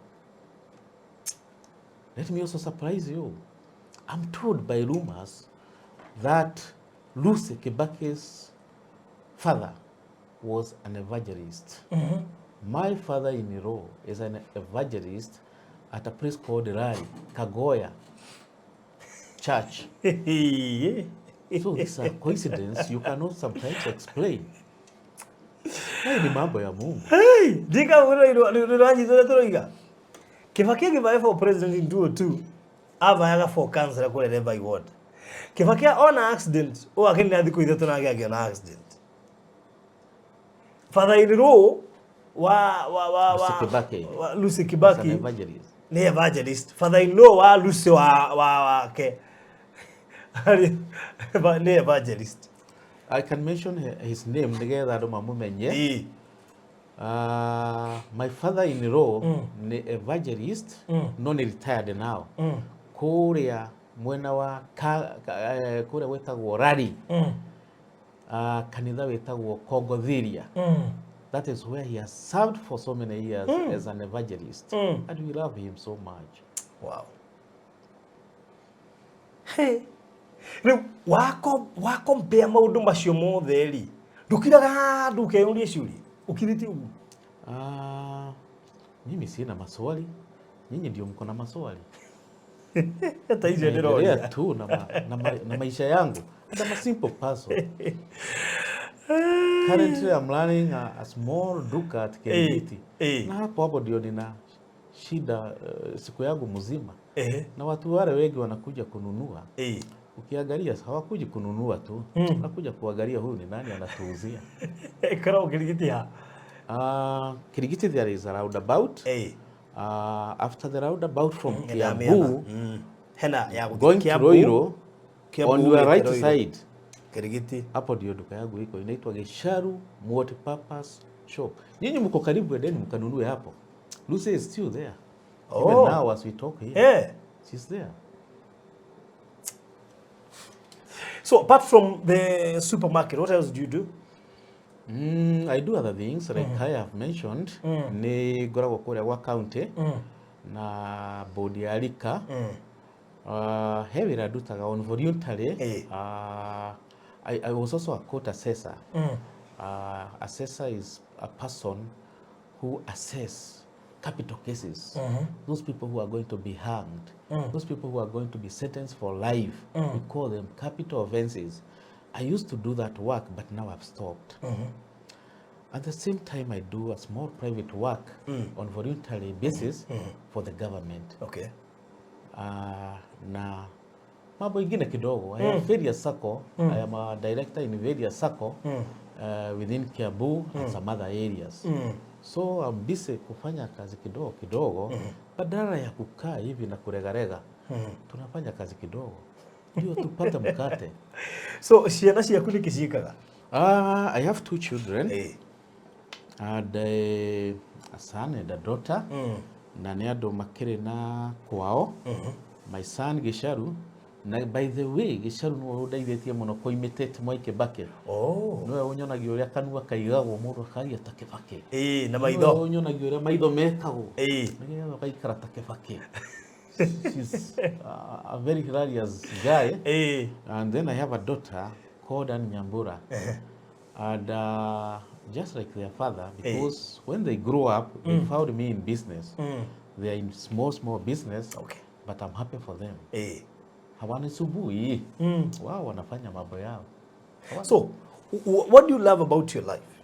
Let me also surprise you. I'm told by rumors that Lucy Kibaki's father was an evangelist. My father-in-law is an evangelist at a place called Rai, Kagoya Church. So it's a coincidence you cannot sometimes explain. Haya ni mambo ya Mungu. Hey, ndika rwanyita ũrĩa tũroiga. Kibaki agĩvae for president in 202 avayaga for councillor kũrĩa Riabai ward. Kibaki ona accident ũũ akĩnina thikũ 3 nake akĩona accident. Father in law wa Lucy Kibaki. wa Lucy Was an Kibaki evangelist. Nĩ evangelist. Father in law wa Lucy wa wake nĩ evangelist. I can mention his name nigetha andũ mamũmenye. My father in law nĩ evangelist, no nĩ retired now, kũrĩa mwena wa kũrĩa gwĩtagwo Rari, kanitha wĩtagwo Kongothiria. That is where he has served for so many years as an evangelist, and we love him so much. Wow. Hey. Rĩu wa compare maũndũ macio mothe rĩ, ndũkiraga handũ ũkeyũria ciũria ũkirĩte ũguo? Mimi sina maswali, nyinyi ndio mko na maswali. Ta icio Naendelea ndĩroria. Tu na maisha yangu, and I'm a simple person. Currently I'm running a small duka at Kirigiti, na hapo hapo ndio nina shida siku yangu mzima, na watu wale wengi wanakuja kununua. Ukiangalia, hawakuji kununua tu, wanakuja kuangalia huyu ni nani anatuuzia. Ĩkoragwo Kirigiti ha? Kirigiti there is a roundabout. After the roundabout from Nĩndamĩona. Kiambu, Hena ya gũthiĩ going to Kiambu, Ruiru, Kiambu on your umĩte right Ruiru. side, Kirigiti. Hapo ndio duka yangu iko, inaitwa Gesharu Multipurpose Shop. Nyinyi mko karibu, endeni mkanunue hapo. Lucy is still there. Even now as we talk here, she's there. So apart from the supermarket, what else do you do? I do other things like I have mentioned. Nĩ ngoragwo kũrĩa gwa county na board ya rika. He wĩra ndutaga on voluntary. I was also a court assessor. Assessor is a person who assess capital cases. Those people who are going to be hanged, those people who are going to be sentenced for life, we call them capital offenses. I used to do that work, but now I've stopped. At the same time, I do a small private work on voluntary basis for the government. Na mambo ingine kidogo. I have various sacco. I am a director in various sacco within Kiambu and some other areas. So I'm busy kufanya kazi kidogo kidogo, badala ya kukaa hivi na kuregarega. Tunafanya kazi kidogo ndio tupate mkate. So ciana ciaku nĩkĩ ciĩkaga? I have two children and a son and a daughter, na nĩ andũ makĩrĩ na kwao. My son Gicharu, na by the way, Gicharu nĩwe ũndeithĩtie mũno kũ-imitate Mwai Kibaki. Nĩwe ũnyonagia ũrĩa kanua kaigagwo mũndũ akaria ta Kibaki. Ĩĩ, na Nĩwe maitho. ũnyonagia ũrĩa maitho mekagwo nĩgetha ũgaikara ta Kibaki. She's a very hilarious guy. And then I have a daughter called Ann Nyambura. And just like their father, because when they grow up, they found me in business. They are in small, small business, but I'm happy for them. Hawanisumbui. Wao wanafanya mambo yao. So what do you love about your life?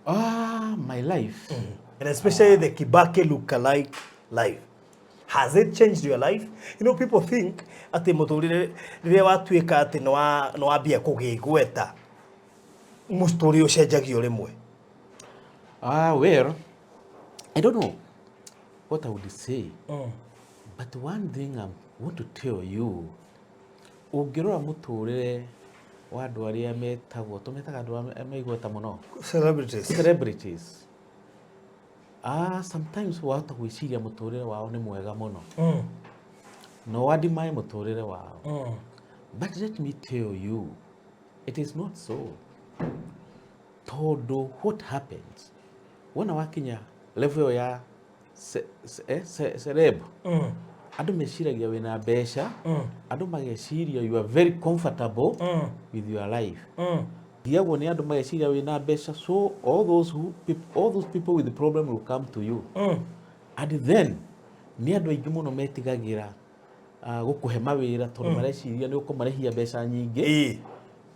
Ah, my life. And especially the Kibaki look-alike life. Has it changed your life? People think atĩ mũtũrĩre rĩrĩa watuĩka atĩ nĩ wambia kũgĩgweta, mũtũrĩre ũcenjagio rĩmwe. Ah, well, I don't know what I would say. But one thing I want to tell you, ũngĩrora mũtũrĩre wa andũ arĩa metagwo, tũmetaga andũ arĩa me igweta mũno. Celebrities. Celebrities. Ah, sometimes wahota gwĩciria mũtũrĩre wao nĩ mwega mũno. No wandimae mũtũrĩre wao. But let me tell you, it is not so. Tondũ what happens, wona wakinya level ĩyo ya celeb, andũ meciragia wĩna mbeca, andũ mageciria you are very comfortable with your life. Thiagwo nĩ andũ mageciria wĩna mbeca, so all those people with the problem will come to you. And then nĩ andũ aingĩ mũno metigagĩra gũkũhe mawĩra tondũ mareciria nĩ ũkũmarĩhia mbeca nyingĩ.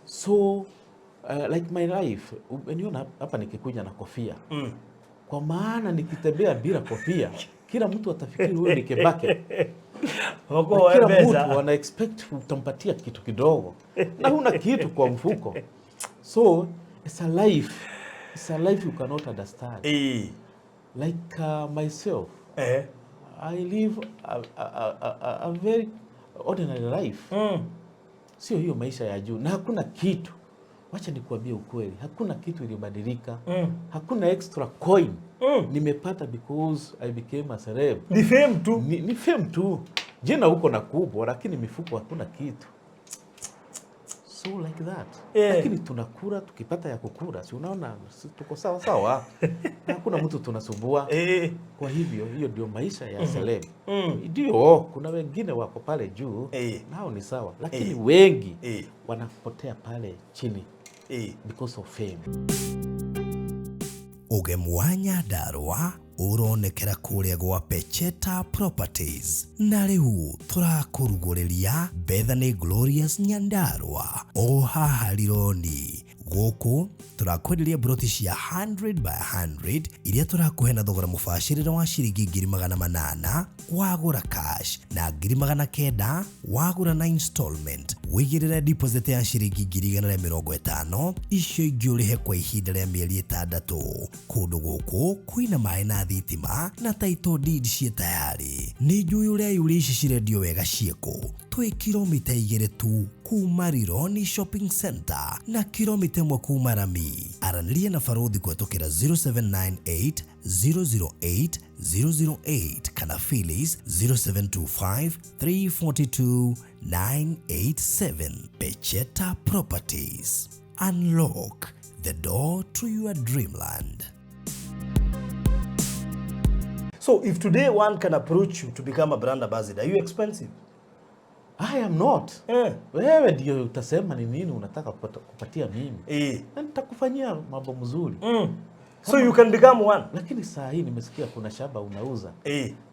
So like my life, umeniona hapa nikikuja na kofia, kwa maana nikitembea bila kofia kila mtu atafikiri huyu ni Kibaki. Na Wakuwa kila mbeca. Mtu ana expect utampatia kitu kidogo na huna kitu kwa mfuko. So it's a life you cannot understand. Like myself, I live a very ordinary life. Sio hiyo maisha ya juu, na hakuna kitu, wacha nikuambie ukweli, hakuna kitu ilibadilika. Hakuna extra coin nimepata because I became a celeb. Ni fame tu. Ni fame tu, jina huko na kubwa, lakini mifuko hakuna kitu, so like that. Lakini tunakula, tukipata ya kukula, si unaona, si tuko sawa sawa? Na hakuna mtu tunasumbua. Kwa hivyo hiyo ndio maisha ya celeb. Ndio kuna wengine wako pale juu, nao ni sawa, lakini wengi wanapotea pale chini because of fame. Ũgemu wa Nyandarũa ũronekera kũrĩa gwa Pecheta Properties, na rĩu tũrakũrugũrĩria Bethany Glorious Nyandarũa o haha Rironi. Gũkũ tũrakwenderia broti cia 100 by 100 iria tũrakũhe na thogora mũbacĩrĩre wa ciringi 800,000 wagũra cash na 900,000 wagũra na installment. Wĩigĩrĩre deposit ya ciringi 150,000, icio ingĩ ũrĩhe kwa ihinda rĩa mĩeri 6. Kũndũ gũkũ kwĩna maĩ na thitima na title deed ciĩ tayari. Nĩ njũĩ ũreyũria ici cirendio wega ciĩkũ. Twĩ kilomita 2 tu kuma Rironi Shopping Center na kilomita 1 kuma Rami. Aranĩria na Barũthi kũhetũkĩra 0798 008 008 kana Phyllis 0725 342 987. Pecheta Properties. Unlock the door to your dreamland. So if today one can approach you to become a brand ambassador, are you expensive? I am not. Wewe ndio utasema ni nini unataka kupatia mimi. Na nitakufanyia mambo mzuri. So you can become one. Lakini saa hii nimesikia kuna shamba unauza.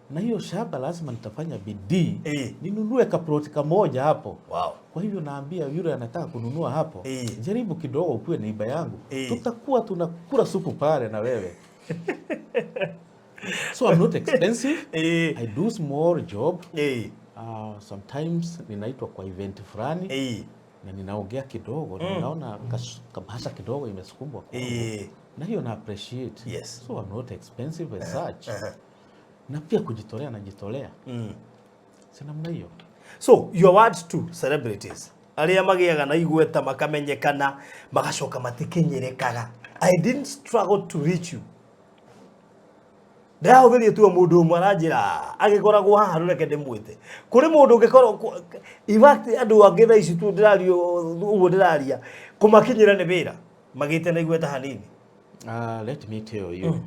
Na hiyo shamba lazima nitafanya bidii ninunue kaploti kamoja hapo. Kwa hivyo naambia yule anataka kununua hapo, jaribu kidogo ukuwe neighbour yangu. Tutakuwa tunakula supu pale na wewe. So I'm not expensive. I do small job. Sometimes ninaitwa kwa event fulani na ninaongea kidogo na ninaona kabahasha kidogo imesukumbwa kwangu. Na hiyo na appreciate. So I'm not expensive as such. Na pia kujitolea, najitolea. Si namna hiyo. So your words to celebrities arĩa magĩaga na igweta, makamenyekana, magacoka matikinyĩrĩkaga. I didn't struggle to reach you. Ndĩrahũthĩrie tu o mũndũ ũmwe aranjĩra agĩkoragwo haha, rũreke ndĩmwĩte kũrĩ mũndũ ũngĩkorwo. In fact, andũ angĩ thaa ici tu ndĩraria ũguo, ndĩraria kũmakinyĩra nĩ wĩra magĩte na igweta hanini. Let me tell you.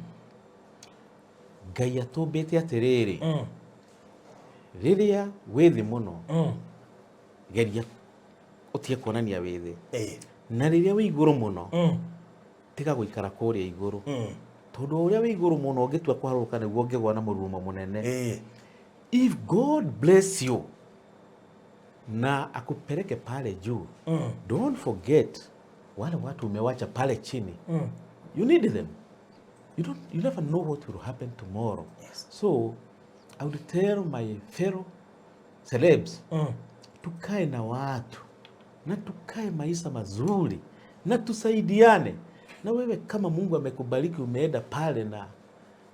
Ngai atũmbĩte atĩrĩrĩ, rĩrĩa wĩ thĩ mũno, geria ũtige kuonania wĩ thĩ, na rĩrĩa wĩ igũrũ mũno, tiga gũikara kũrĩa igũrũ, tondũ ũrĩa wĩ igũrũ mũno ũngĩtua kũharũrũka nĩguo ũngĩgwa na mũrurumo mũnene. If God bless you na akupeleke pale juu, don't forget wale watu umewacha pale chini. You need them. You never know what will happen tomorrow. So I would tell my fellow celebs, tukae na watu na tukae maisha mazuri na tusaidiane. Na wewe kama Mungu amekubariki, umeenda pale na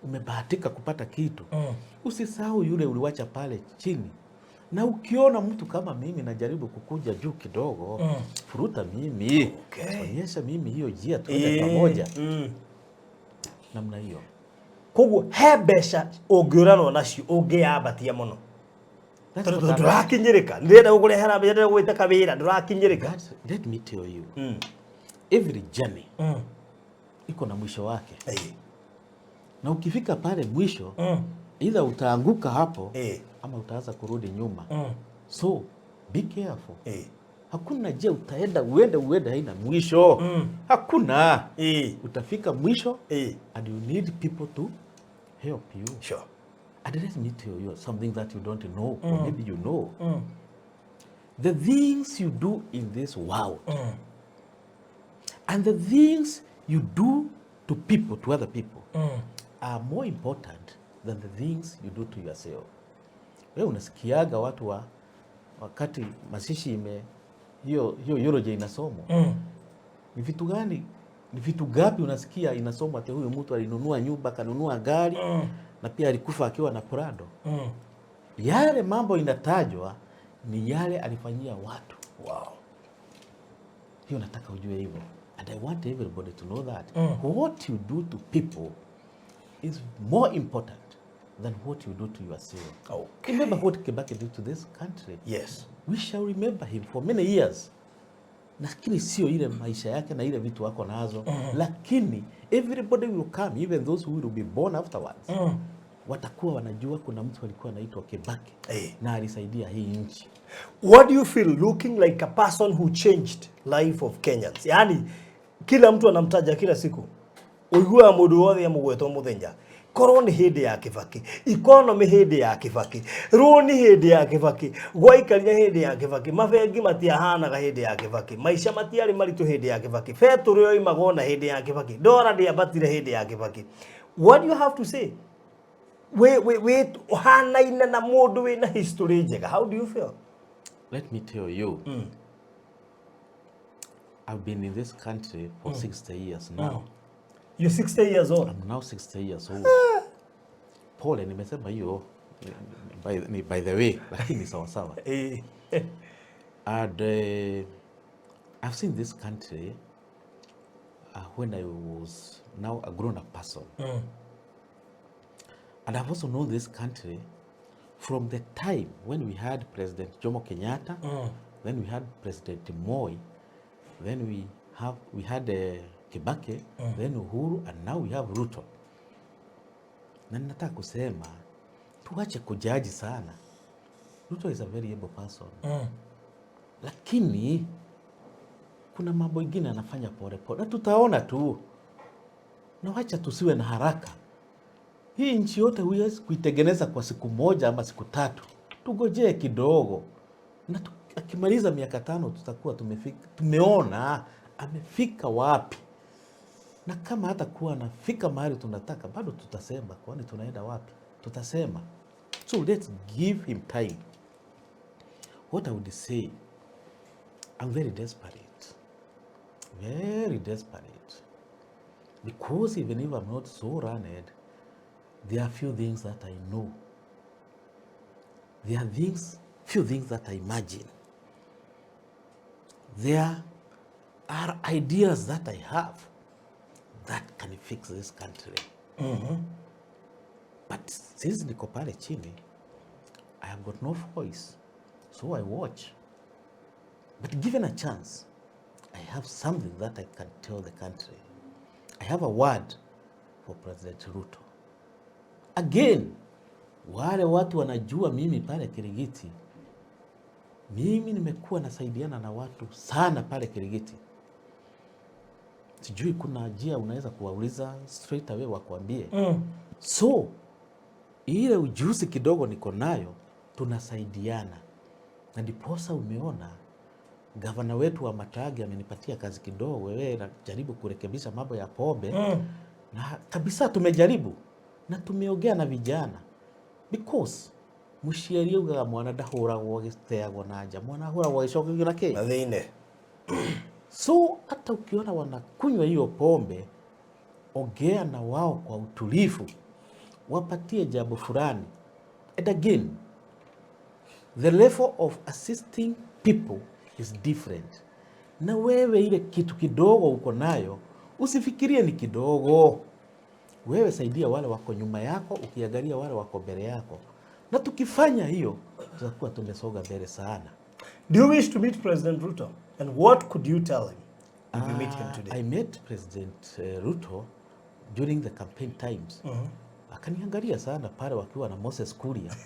umebahatika kupata kitu, usisahau yule uliwacha pale chini. Na ukiona mtu kama mimi najaribu kukuja juu kidogo, furuta mimi, onyesha mimi hiyo njia, tuende pamoja namna hiyo. Koguo he mbeca ũngĩũranwo nacio ũngĩyambatia mũno? That's tondũ what ndũrakinyĩrĩka, ndĩrenda gũkũrehera mbeca, ndĩrenda gwĩta kawĩra, ndũrakinyĩrĩka. Let me tell you, every journey iko na mwisho wake, na ukifika pale mwisho, either utaanguka hapo ama utaanza kurudi nyuma. So be careful. Hakuna njia utaenda uende uende haina mwisho. Hakuna. Utafika mwisho and you need people to help you. And let me tell you something that you don't know, or maybe you know. The things you do in this world and the things you do to people, to other people, are more important than the things you do to yourself. Wewe unasikiaga watu wa wakati mazishi ime hiyo hiyo eulogy inasomwa, ni vitu gani, ni vitu gapi unasikia inasomwa ati huyu mtu alinunua nyumba, akanunua gari? Na pia alikufa akiwa na Prado. Yale mambo inatajwa ni yale alifanyia watu. Hiyo nataka ujue hivyo. And I want everybody to know that what you do to people is more important than what you do to yourself. Remember what Kibaki did to this country. We shall remember him for many years, lakini sio ile maisha yake na ile vitu wako nazo, lakini everybody will come, even those who will be born afterwards, watakuwa wanajua kuna mtu alikuwa anaitwa Kibaki na alisaidia hii nchi. What do you feel looking like a person who changed life of Kenyans? Yani kila mtu anamtaja kila siku. Uiguaga mũndũ wothe amũgwetwo mũthenya. Korwo nĩ hĩndĩ ya Kibaki, economy hĩndĩ ya Kibaki, rũni hĩndĩ ya Kibaki, gwaikarire hĩndĩ ya Kibaki, mabengi matiahanaga hĩndĩ ya Kibaki, maica matiarĩ maritũ hĩndĩ ya Kibaki, betũrũ yoimaga ona hĩndĩ ya Kibaki, ndora ndĩambatire hĩndĩ ya Kibaki. What do you have to say? Wĩ ũhanaine na mũndũ wĩna history njega. How do you feel? Let me tell you, I've been in this country for 60 years now. You're 60 years old. I'm now 60 years old. Pole, nimesema hiyo ni by the way, lakini sawa sawa. And I've seen this country when I was now a grown-up person. And I've also known this country from the time when we had President Jomo Kenyatta, then we had President Moi, then we had Kibaki, then Uhuru, and now we have Ruto. Na nataka kusema tuache kujudge sana. Ruto is a very able person. Lakini kuna mambo ingine anafanya pole pole, na tutaona tu, na wacha tusiwe na haraka. Hii nchi yote huwezi kuitengeneza kwa siku moja ama siku 3. Tugojee kidogo, na akimaliza miaka 5 tutakuwa tumefika, tumeona amefika wapi, na kama hata kuwa anafika mahali tunataka bado tutasema, kwani tunaenda wapi? Tutasema. So let's give him time. What I would say, I'm very desperate, very desperate, because even if I'm not so learned, there are few things that I know. There are few things that I imagine. There are ideas that I have that can fix this country. But since niko pale chini, I have got no voice. So I watch. But given a chance, I have something that I can tell the country. I have a word for President Ruto. Again, wale watu wanajua mimi pale Kirigiti, mimi nimekuwa nasaidiana na watu sana pale Kirigiti. Sijui kuna njia unaweza kuwauliza straight away wakuambie. So ile ujuzi kidogo niko nayo tunasaidiana, na ndiposa umeona gavana wetu wa Matagi amenipatia kazi kidogo, wewe najaribu kurekebisha mambo ya pombe na kabisa tumejaribu na tumeongea na vijana because mũciari augaga mwana ndahũragwo agĩteagwo na nja, mwana ahũragwo agĩcokagio na kĩ Na thĩinĩ. So hata ukiona wanakunywa hiyo pombe, ongea na wao kwa utulivu, wapatie jambo fulani. And again, the level of assisting people is different. Na wewe ile kitu kidogo uko nayo, usifikirie ni kidogo. Wewe saidia wale wako nyuma yako, ukiangalia wale wako mbele yako, na tukifanya hiyo tutakuwa tumesonga mbele sana. Do you wish to meet President Ruto? And what could you tell him if you meet him today? I met President Ruto during the campaign times. Akaniangalia sana pale wakiwa na Moses Kuria.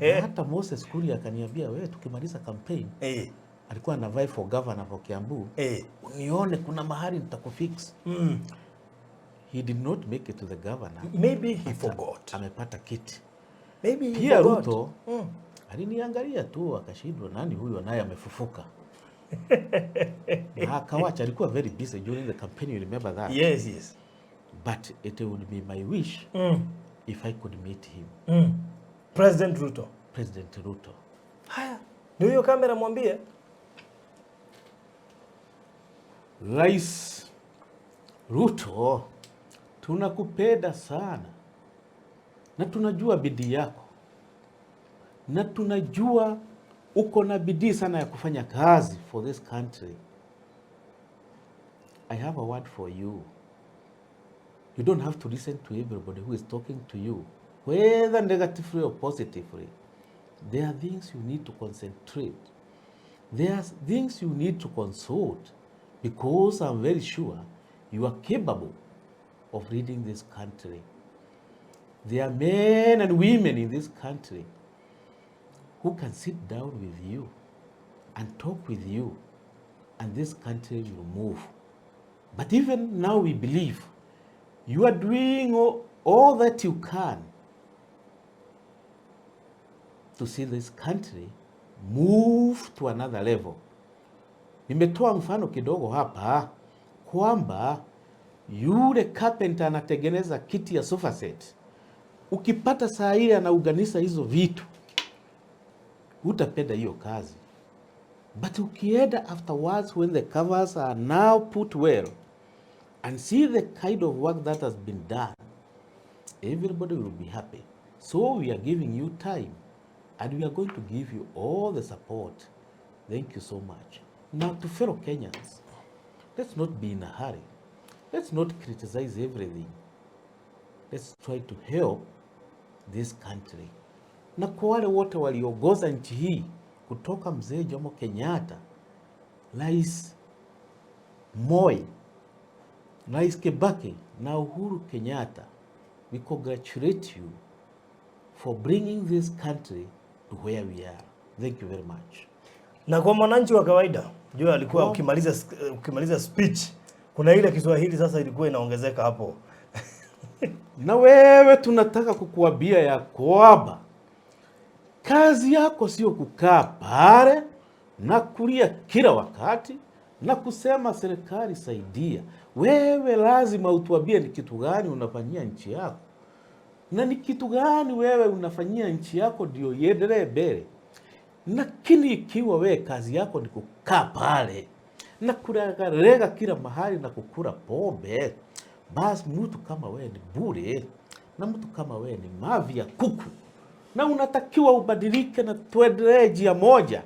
Na hata Moses Kuria akaniambia, wewe tukimaliza campaign, alikuwa ana vie for governor for Kiambu, unione kuna mahali nitakufix. He did not make it to the governor. Maybe he forgot. Amepata kiti. Maybe he Pia forgot. Ruto aliniangalia tu akashindwa, nani huyu naye amefufuka? Na akawacha. Alikuwa very busy during the campaign, you remember that? Yes. But it would be my wish if I could meet him. President Ruto. President Ruto. Haya, ndio hiyo kamera, mwambie. Rais Ruto, tunakupenda sana. Na tunajua bidii yako, na tunajua uko na bidii sana ya kufanya kazi for this country. I have a word for you. You don't have to listen to everybody who is talking to you, whether negatively or positively. There are things you need to concentrate. There are things you need to consult, because I'm very sure you are capable of leading this country. There are men and women in this country who can sit down with you and talk with you, and this country will move. But even now, we believe you are doing all that you can to see this country move to another level. Nimetoa mfano kidogo hapa kwamba yule carpenter anatengeneza kiti ya sofa set, ukipata saa ile anaunganisha hizo vitu, hutapenda hiyo kazi, but ukienda afterwards when the covers are now put well and see the kind of work that has been done, everybody will be happy. So we are giving you time and we are going to give you all the support. Thank you so much. Now, to fellow Kenyans, let's not be in a hurry. Let's not criticize everything. Let's try to help this country. Na kwa wale wote waliongoza nchi hii kutoka Mzee Jomo Kenyatta, Rais Moi, Rais Kibaki na Uhuru Kenyatta, we congratulate you for bringing this country to where we are. Thank you very much. Na kwa mwananchi wa kawaida, jua alikuwa ukimaliza speech kuna ile Kiswahili sasa ilikuwa inaongezeka hapo. Na wewe tunataka kukuambia ya kwamba kazi yako sio kukaa pale na kulia kila wakati na kusema serikali saidia. Wewe lazima utuambie ni kitu gani unafanyia nchi yako na ni kitu gani wewe unafanyia nchi yako ndio iendelee mbele. Lakini ikiwa wewe kazi yako ni kukaa pale na kuregarega kila mahali na kukula pombe, basi mtu kama wewe ni bure, na mtu kama wewe ni mavi ya kuku, na unatakiwa ubadilike na tuendelee njia moja.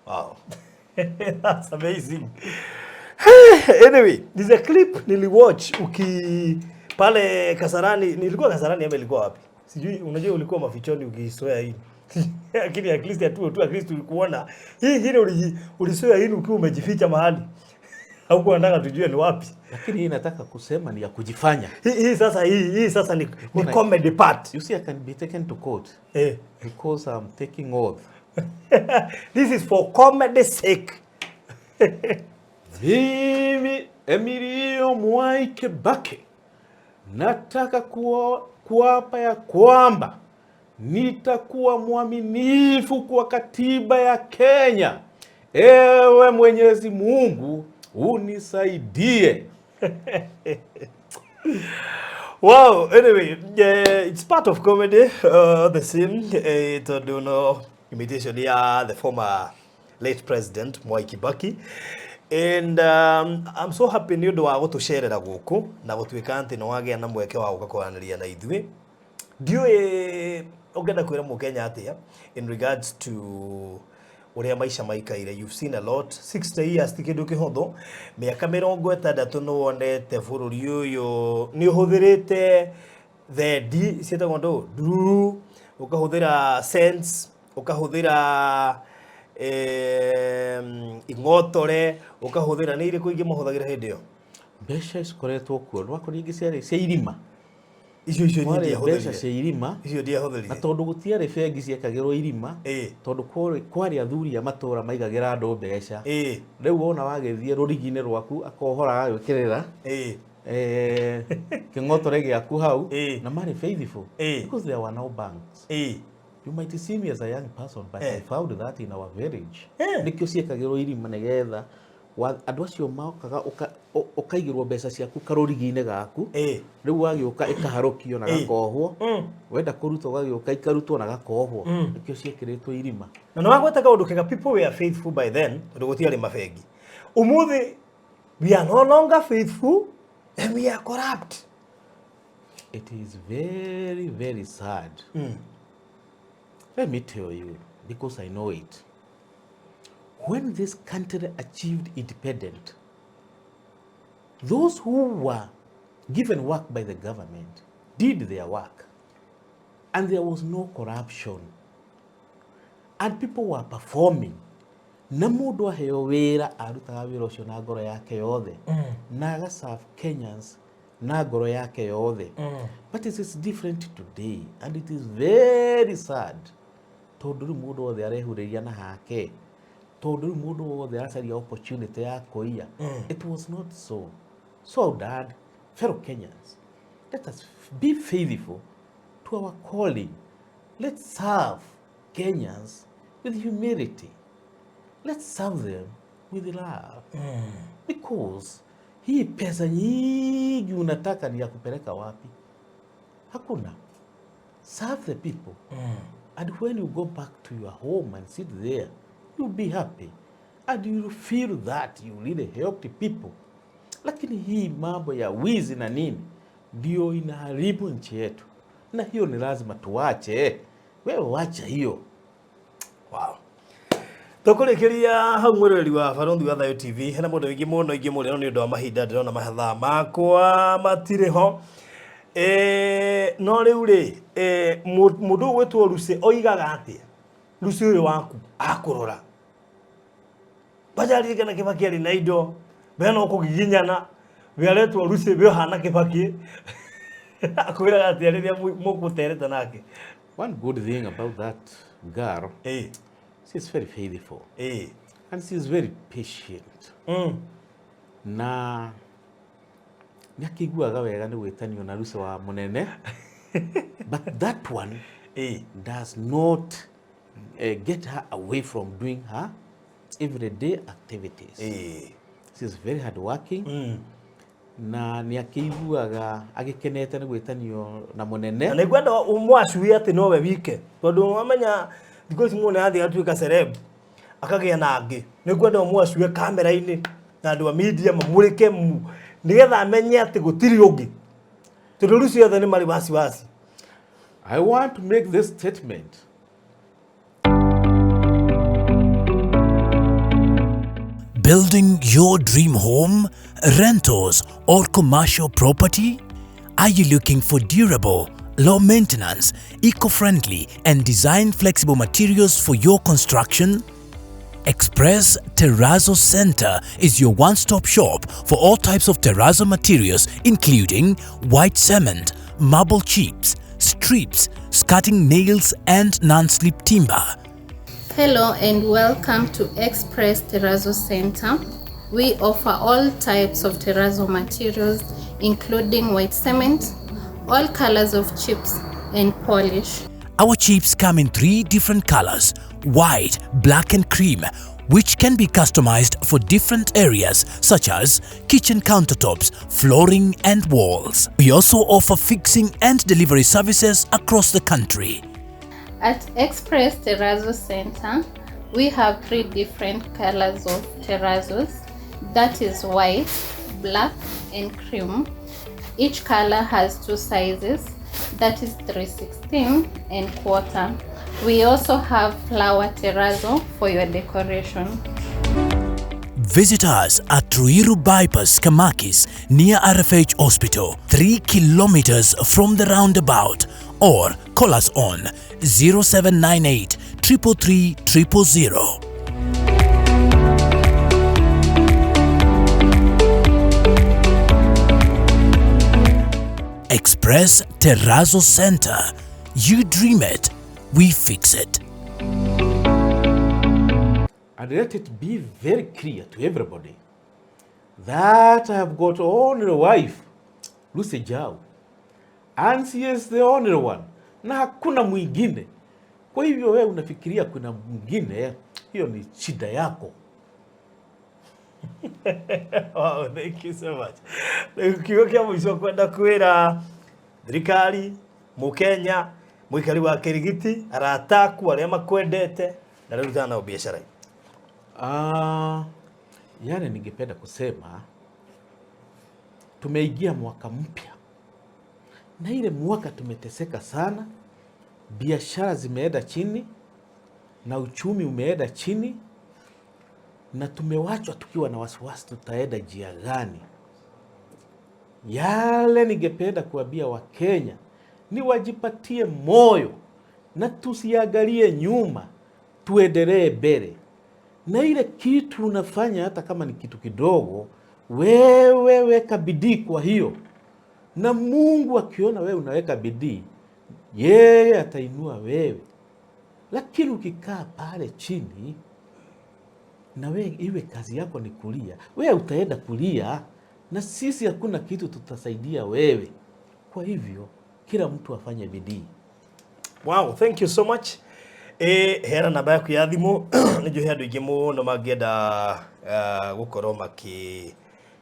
Wow. That's amazing. Anyway, there's a clip niliwatch uki pale Kasarani, nilikuwa Kasarani ama ilikuwa wapi? Sijui, unajua ulikuwa mafichoni ukisoea hii. Lakini at least tu at least ulikuona. Hii ingine ulisoea hii ukiwa umejificha mahali. Haukuwa unataka tujue ni wapi. Lakini hii nataka kusema ni ya kujifanya. Hii sasa ni comedy part. You see, I can be taken to court because I'm taking oath. This is for comedy sake. Mimi Emilio Mwai Kibaki nataka kuapa ya kwamba nitakuwa mwaminifu kwa katiba ya Kenya. Ewe Mwenyezi Mungu unisaidie. Wow, anyway, yeah, it's part of comedy, the same. Tondũ no imitation ya the former late president Mwai Kibaki. And I'm so happy nĩ ũndũ wa gũtũcerera gũkũ na gũtuĩka atĩ nĩ wagĩa na mweke wa gũka kwaranĩria na ithuĩ. Ndiũĩ ũngĩenda kwĩra mũkenya atĩa in regards to ũrĩa maica maikaire. You've seen a lot. 60 years ti kĩndũ kĩhũthũ. Mĩaka 60 nĩ wonete bũrũri ũyũ, nĩ ũhũthĩrĩte thendi ciĩtagwo ndũ, ndururu, ũkahũthĩra cents, ũkahũthĩra ing'otore, ũkahũthĩra nĩ irĩkũ ingĩ mahũthagĩra hĩndĩ ĩyo? Mbeca cikoretwo kuo, rwako ingĩ ciarĩ cia irima. Icio niĩ Kwarĩ mbeca ndiahũthĩrire. Cia irima. Icio Na ndiahũthĩrire. Tondũ gũtiarĩ bengi ciekagĩrwo irima, tondũ kwarĩ athuri a matũra maigagĩra andũ mbeca. Rĩu wona wagĩthiĩ rũrigi-inĩ rwaku, akohora agagwĩkĩrĩra kĩng'otore gĩaku hau. Na marĩ faithful because there were no banks. You might see me as a young person, but I found that in our village. Nĩkĩo ciĩkagĩrwo irima nĩgetha andũ acio mokaga ũkaigĩrwo mbeca ciaku karũrigi-inĩ gaku. Rĩu wagĩũka ĩkaharũkio na gakohwo. Wenda kũruta ũgagĩũka ikarutwo na gakohwo. Nĩkĩo ciĩkĩrĩtwo irima. Na nĩ wagweta kaũndũ kega, people were faithful by then tondũ gũtiarĩ mabengi. Ũmũthĩ we are no longer faithful and we are corrupt. It is very, very sad. Let me tell you, because I know it. When this country achieved independence, those who were given work by the government did their work, and there was no corruption, and people were performing. Na mũndũ aheo wĩra arutaga wĩra ũcio na ngoro yake yothe na agaserve Kenyans na ngoro yake yothe. But it is different today, and it is very sad, tondũ rĩu mũndũ wothe arehurĩria na hake, tondũ rĩu mũndũ wothe aracaria opportunity ya kũiya. It was not so. So dad, fellow Kenyans, let us be faithful to our calling. Let's serve Kenyans with humility. Let's serve them with love, because hii pesa nyingi unataka ni ya kupeleka wapi? Hakuna. Serve the people, and when you go back to your home and sit there, you'll be happy and you'll feel that you really helped people. Lakini hii mambo ya wizi na nini ndio inaharibu nchi yetu, na hiyo ni lazima tuwache. Wewe wacha hiyo. Wow. Tũkũrĩkĩria hau, mwĩroreri wa Barũthi wa Thayũ TV, hena mũndũ wĩingĩ mũno ingĩ mũrĩo nĩ ũndũ wa mahinda, ndĩrona mathaa makwa matirĩ ho. No rĩu rĩ, mũndũ ũgwĩtwo Lucy oigaga atĩa? Lucy ũyũ waku akũrora bajaririkana Kĩbaki arĩ na indo we no kũgiginyana, we aretwo Lucy, we ũhana Kĩbaki, akwĩraga atĩa rĩrĩa mũgũtereta nake? One good thing about that girl, she's very faithful and she's very patient. Na nĩ akĩiguaga wega nĩ gwĩtanio na Lucy wa mũnene, but that one does not get her away from doing her everyday activities. She's very hardworking. Na nĩ akĩiguaga agĩkenete nĩ gwĩtanio na mũnene. Na nĩngwenda ũmwacue atĩ nowe wike, tondũ wamenya thikũ ici mũndũ nĩarathiĩ agatuĩka celeb akagĩa na angĩ. Nĩngwenda ũmwacue kamera-inĩ na andũ a media mamũrĩke mu nĩgetha amenye atĩ gũtirĩ ũngĩ, tondũ rĩu ciothe nĩ marĩ wasiwasi. I want to make this statement. Building your dream home, rentals, or commercial property? Are you looking for durable, low maintenance, eco friendly, and design flexible materials for your construction? Express Terrazzo Center is your one stop shop for all types of terrazzo materials, including white cement, marble chips, strips, skirting nails, and non slip timber. Hello and welcome to Express Terrazzo Center. We offer all types of terrazzo materials, including white cement, all colors of chips, and polish. Our chips come in three different colors: white, black, and cream, which can be customized for different areas such as kitchen countertops, flooring, and walls. We also offer fixing and delivery services across the country. At Express Terrazzo Center, we have three different colors of terrazzos, that is white, black, and cream. Each color has two sizes, that is 3/16 and quarter. We also have flower terrazzo for your decoration. Visit us at Ruiru Bypass, Kamakis, near RFH Hospital, 3 kilometers from the roundabout, or call us on 0798 333 000. Express Terrazzo Center. You dream it, we fix it. And let it be very clear to everybody that I have got only wife, Lucy Jao, and she is the only one, na hakuna mwingine. Kwa hivyo wewe unafikiria kuna mwingine, hiyo ni shida yako. Wow, thank you so much. Rĩu kiugo kĩa mũico kwenda kwĩra thirikari, mũkenya, mũikari wa Kĩrigiti, arata aku arĩa makwendete na rĩu rutaga nao biacara. Ah, yani ningependa kusema tumeingia mwaka mpya. Na ile mwaka tumeteseka sana, biashara zimeenda chini na uchumi umeenda chini, na tumewachwa tukiwa na wasiwasi, tutaenda njia gani? Yale ningependa kuambia Wakenya ni wajipatie moyo na tusiangalie nyuma, tuendelee mbele. Na ile kitu unafanya hata kama ni kitu kidogo, wewe weka bidii kwa hiyo, na Mungu akiona wewe unaweka bidii, yeye atainua wewe. Lakini ukikaa pale chini na wewe iwe kazi yako ni kulia, wewe utaenda kulia na sisi hakuna kitu tutasaidia wewe. Kwa hivyo kila mtu afanye bidii. Wow, thank you so much. Heana namba yaku ya thimũ nĩ njũĩ he andũ aingĩ mũno mangĩenda gũkorwo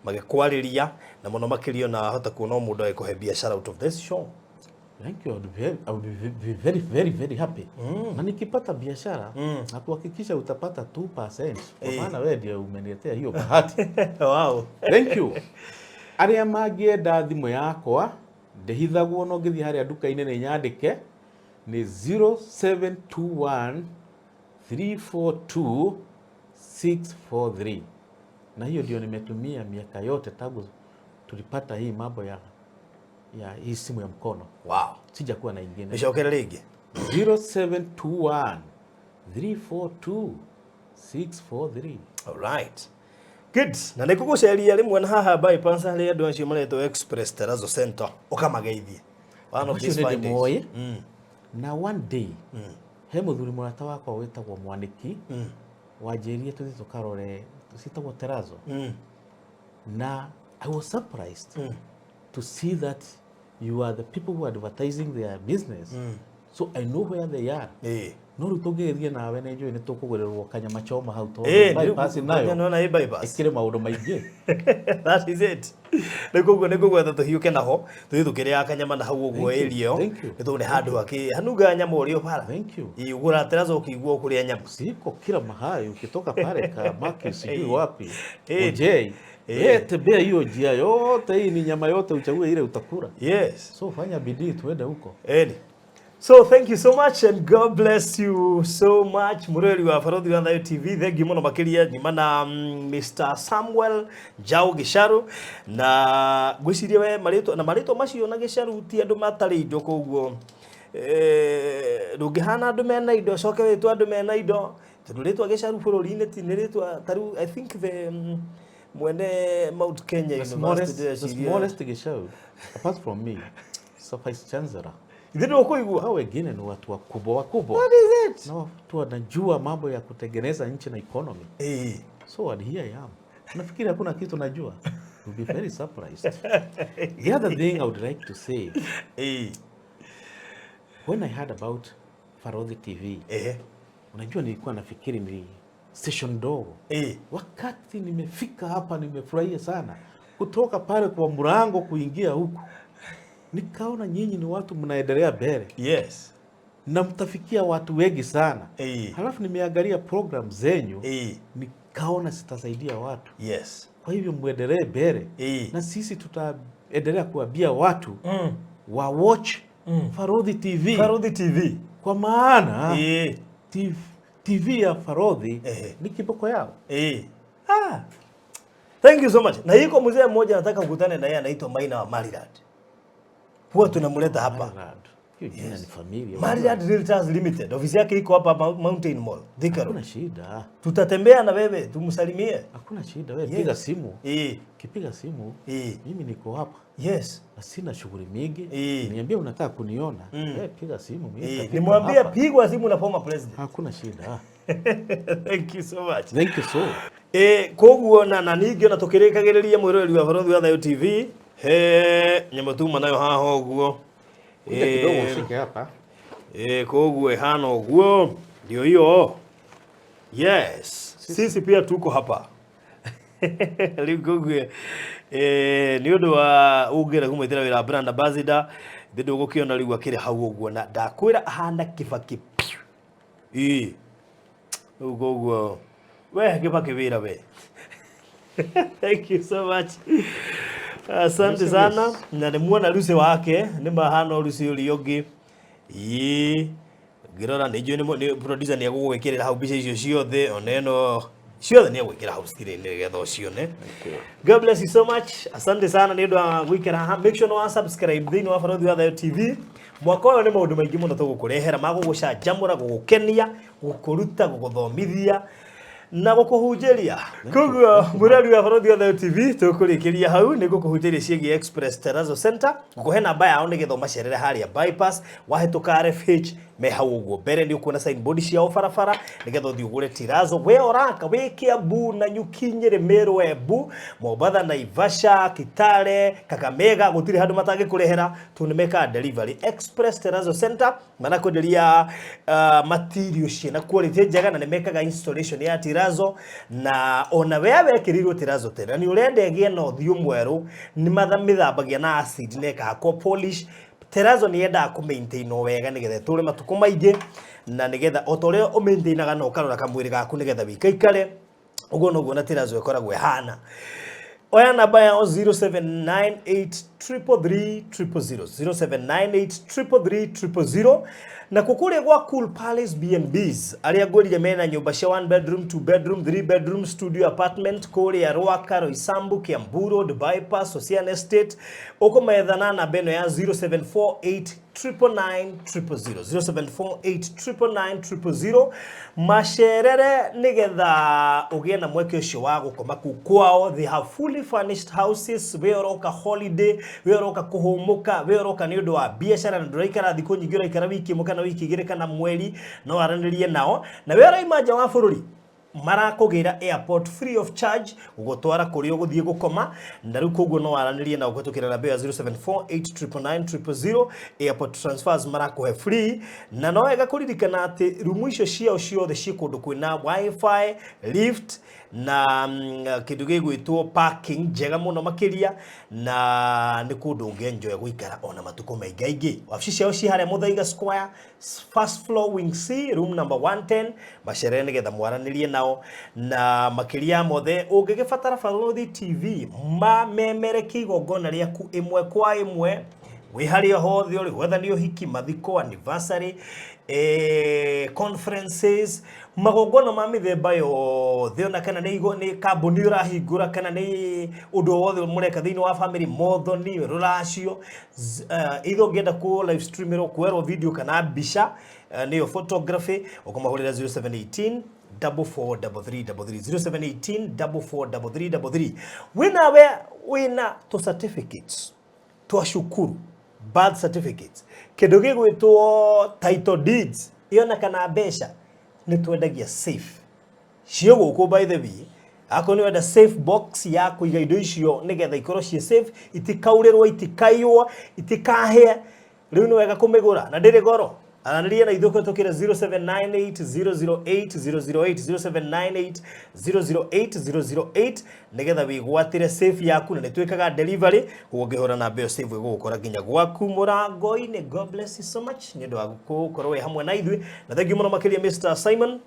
magĩkwarĩria na mũno makĩria ona hota kuona o mũndũ agĩkũhe biacara out of this show. Thank you. I would be very, very, very happy. Na nikipata biashara na kuhakikisha utapata 2% kwa maana wewe ndio umeniletea hiyo bahati. Thank you. Arĩa mangĩenda thimũ yakwa ndĩhithagwo no ngĩthiĩ harĩa nduka-inĩ nĩ nyandĩke nĩ 0721 342 643, na hiyo ndio nimetumia miaka yote tangu tulipata hii mambo ya hii simu ya mkono. Sijakuwa na ingine. Nĩcokere rĩngĩ. 0721 342 643. Alright. Good. Na nĩ ngũgũceria rĩmwe na haha bypass harĩa andũ acio maretwo Express Terrazzo Center ũkamageithie. One of Acio these nĩ fine days. ndĩmoĩ. Na one day he mũthuri mũrata wakwa wĩtagwo Mwanĩki wanjĩrire tũthiĩ tũkarore ciĩtagwo terrazzo, na I was surprised to see that you are the people who are advertising their business, so I know where they are. No rĩu tũngĩgĩthiĩ nawe nĩ njũĩ nĩ tũkũgũrĩrwo kanyama choma hau tondũ bypass nayo Nĩona ĩ bypass. ĩkĩrĩ maũndũ maingĩ. That is it. Rĩu koguo nĩ ngũgwetha tũhiũke naho tũthiĩ tũkĩrĩaga kanyama na hau ũguo Thank you. area ĩyo. Thank you. Nĩ tũone handũ hakĩ hanungaga nyama ũrĩ o bara. Thank you. Ĩ ũgũra terrazzo ũkĩigua ũkũrĩa nyama. Siko kila mahali, ukitoka pale Kamaki sijui wapi Eh. Ujei, tembea hiyo njia yote, hii ni nyama yote, uchague ile utakula. So fanya bidii tuende huko. Eni. So thank you so much and God bless you so much. Mũrori wa Barothi wa Thayo TV, thank you mũno makĩria nyuma na Mr. Samuel Njau Gicharu na ngwĩciria we marĩtwa na marĩtwa macio na Gicharu ti andũ matarĩ indo, koguo ndũngĩhana andũ mena indo coke wĩtwo andũ mena indo tondũ rĩtwa Gicharu bũrũri-inĩ ti nĩ rĩtwa tarĩu I think the mwene Mount Kenya The University smallest, the ndĩreciria smallest Gicharu apart from me is a vice chancellor. Ithe ndũkũigua. Hao wengine ni watu wakubwa wakubwa That is it. na watu wanajua mambo ya kutengeneza nchi na economy. So and here I am. Nafikiri hakuna kitu najua. You'll be very surprised. The other thing I would like to say, when I heard about Farodhi TV, unajua nilikuwa nafikiri ni station ndogo. Wakati nimefika hapa nimefurahia sana. Kutoka pale kwa mlango kuingia huku, nikaona nyinyi ni watu mnaendelea mbele. Na mtafikia watu wengi sana. Halafu nimeangalia program zenyu, nikaona zitasaidia watu. Kwa hivyo muendelee mbele. Na sisi tutaendelea kuambia watu wa watch Farodhi TV. Farodhi TV. Kwa maana TV ya Farodhi ni kiboko yao. Thank you so much. Na yuko mzee mmoja nataka ukutane na yeye anaitwa Maina wa Maryland. Huwa tunamleta hapa. Maryland. Hiyo jina ni familia. Maryland Realtors Limited. Ofisi yake iko hapa Mountain Mall, Thika Road. Hakuna shida. Tutatembea na wewe tumsalimie. Hakuna shida, wewe piga simu. Kipiga simu, mimi niko hapa. Na sina shughuli mingi. Niambie unataka kuniona. Wewe piga simu, mimi nitafika Nimwambie hapa. pigwa simu na former president. Hakuna shida. Thank you so much. Thank you so. Koguo na ningĩ ona tũkĩrĩkagĩrĩria mwĩroreri wa Barothi wa Thayo TV, he nyamũ tuma nayo haha ũguo. Kuja kidogo ushike hapa. Koguo ĩhana ũguo ndio hiyo. Yes, sisi pia tuko hapa. Rĩu koguo nĩ ũndũ wa ũngĩenda kũmwĩtĩra wĩra brand ambassador, thĩ ndũgũkĩona rĩu akĩrĩ hau ũguo na ndakwĩra ahana Kibaki piũ. Rĩu koguo we Kibaki wĩra we. Thank you so much. Asante Lucy sana. Miss. Na nĩ muona Lucy wake nĩ mahana o Lucy ũrĩa ũngĩ. Ĩĩ, ngĩrora nĩ njũĩ nĩ producer nĩ egũgwĩkĩrĩra hau mbica icio ciothe, ona ĩno ciothe nĩ egwĩkĩra hau screen nĩgetha ũcione. God bless you so much. Asante sana nĩ ũndũ wa gũikara haha. Make sure nĩ wa subscribe thĩinĩ wa Barothi wa Thayo TV. Mwaka ũyũ nĩ maũndũ maingĩ mũno tũgũkũrehera ma gũgũcanjamũra, gũgũkenia, gũkũruta, gũgũthomithia na gũkũhunjĩria. Koguo mũrori wa Barothi wa Thayo TV, tũkũrĩkĩria hau nĩ gũkũhunjĩria ciĩgiĩ Express Terrazzo Center, ngũkũhe namba yao nĩgetha ũmacerere harĩa bypass, wahĩtũka RFH me hau ũguo mbere nĩ ũkuona signboard ciao barabara nĩgetha ũthiĩ ũgũre tirazo. We ũraka wĩ Kiambu, Nanyuki, Nyĩrĩ, Meru, Embu, Mombatha, Naivasha, Kitale, Kakamega, gũtirĩ handũ matangĩkũrehera tondũ nĩ mekaga delivery. Express Terrazzo Center marakwenderia material ciĩna quality njega na nĩ mekaga installation ya tirazo, na ona we wekĩrirwo tirazo tene nĩ ũrenda ĩgĩe na ũthiũ mwerũ, nĩ mathamĩthambagia na acid na ĩkahakwo polish. Terazo nĩ yendaga kũ maintain o wega nĩgetha ĩtũre matukũ maingĩ, na nĩgetha o ta ũrĩa ũ maintainaga na ũkarora kamwĩrĩ gaku nĩgetha wĩikaikare ũguo noguo na terazo ĩkoragwo ĩhana. Oya namba yao 0798333000, 0798333000. Na kũkũrĩa gwa Cool Palace B&Bs arĩa ngwĩrire mena nyũmba cia 1 bedroom, 2 bedroom, 3 bedroom, studio apartment kũrĩa Rwaka, Roysambu, Kiambu Road, Bypass, Ocean Estate, ũkũmetha na namba ĩno ya 0748 999 000, 0748 999 000. Macerere nĩgetha ũgĩe na mweke ũcio wa gũkoma kũu kwao. They have fully furnished houses. We ũroka holiday, we ũroka kũhũmũka, we ũroka nĩ ũndũ wa biacara na ndũraikara thikũ nyingĩ, ũraikara wiki ĩmwe kana wiki igĩrĩ kana mweri, no aranĩrie nao. Na we ũraima nja wa bũrũri, marakũgĩra airport free of charge gũgũtwara kũrĩa ũgũthiĩ gũkoma. Na rĩu koguo no waranĩrie nao kũhetũkĩra namba ya 0748 999 000. Airport transfers marakũhe free. Na no wega kũririkana atĩ rumu icio ciao ciothe ciĩ kũndũ kwĩna wifi, lift na kĩndũ gĩgwĩtwo parking njega mũno makĩria, na nĩ kũndũ ũngĩenjoy gũikara ona matukũ maingaingĩ. Wabici ciao ci harĩa Muthaiga Square, first floor, wing C, room number 110. Macerere nĩgetha mwaranĩrie nao. Na makĩria ya mothe, ũngĩgĩbatara Barũthi TV mamemerekie igongona rĩaku ĩmwe kwa ĩmwe wĩ harĩa hothe ũrĩ, whether nĩ ũhiki, mathiko, anniversary, conferences, magongona ma mĩthemba yothe, ona kana nĩ nĩ kambuni ũrahingũra, kana nĩ ũndũ o wothe mũreka thĩinĩ wa family, mothoni, rũracio, either ũngĩenda kũ live streamerwo, kuoerwo video kana mbica, nĩyo photography, ũkũmahũrĩra 0718 443333, 0718 443333. Wĩnawe wĩna tũ certificates twa cukuru, birth certificates, kĩndũ gĩgwĩtwo title deeds, ĩona kana mbeca, nĩ twendagia safe cio gũkũ. By the way, akorwo nĩ wenda safe box ya kũiga indo icio nĩgetha ikorwo ciĩ safe, itikaurĩrwo, itikaiywo, itikahĩe, rĩu nĩ wega kũmĩgũra na ndĩrĩ goro. Aranĩria na ithuĩ kũhetũkĩra 0798 008 008, 0798 008 008 nĩgetha wĩgwatĩre safe yaku, na nĩ twĩkaga delivery. Koguo ũngĩhũra namba ĩyo, safe ĩgũgũkora nginya gwaku mũrango-inĩ. God bless you so much nĩ ũndũ wa gũkorwo wĩ hamwe na ithuĩ, na thank you mũno makĩria Mr. Simon.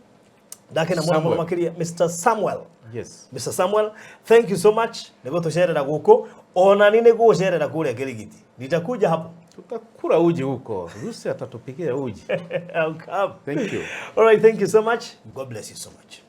Ndakena mũno mũno Samuel. makĩria Mr. Samuel. Yes. Mr. Samuel, thank you so much nĩ gũtũcerera gũkũ. Ona ni nĩ gũcerera kũrĩa Kĩrigiti, nitakuja hapo. Tutakula uji huko. Lucy atatupikia uji. I'll come. Thank you. All right, thank you so much. God bless you so much.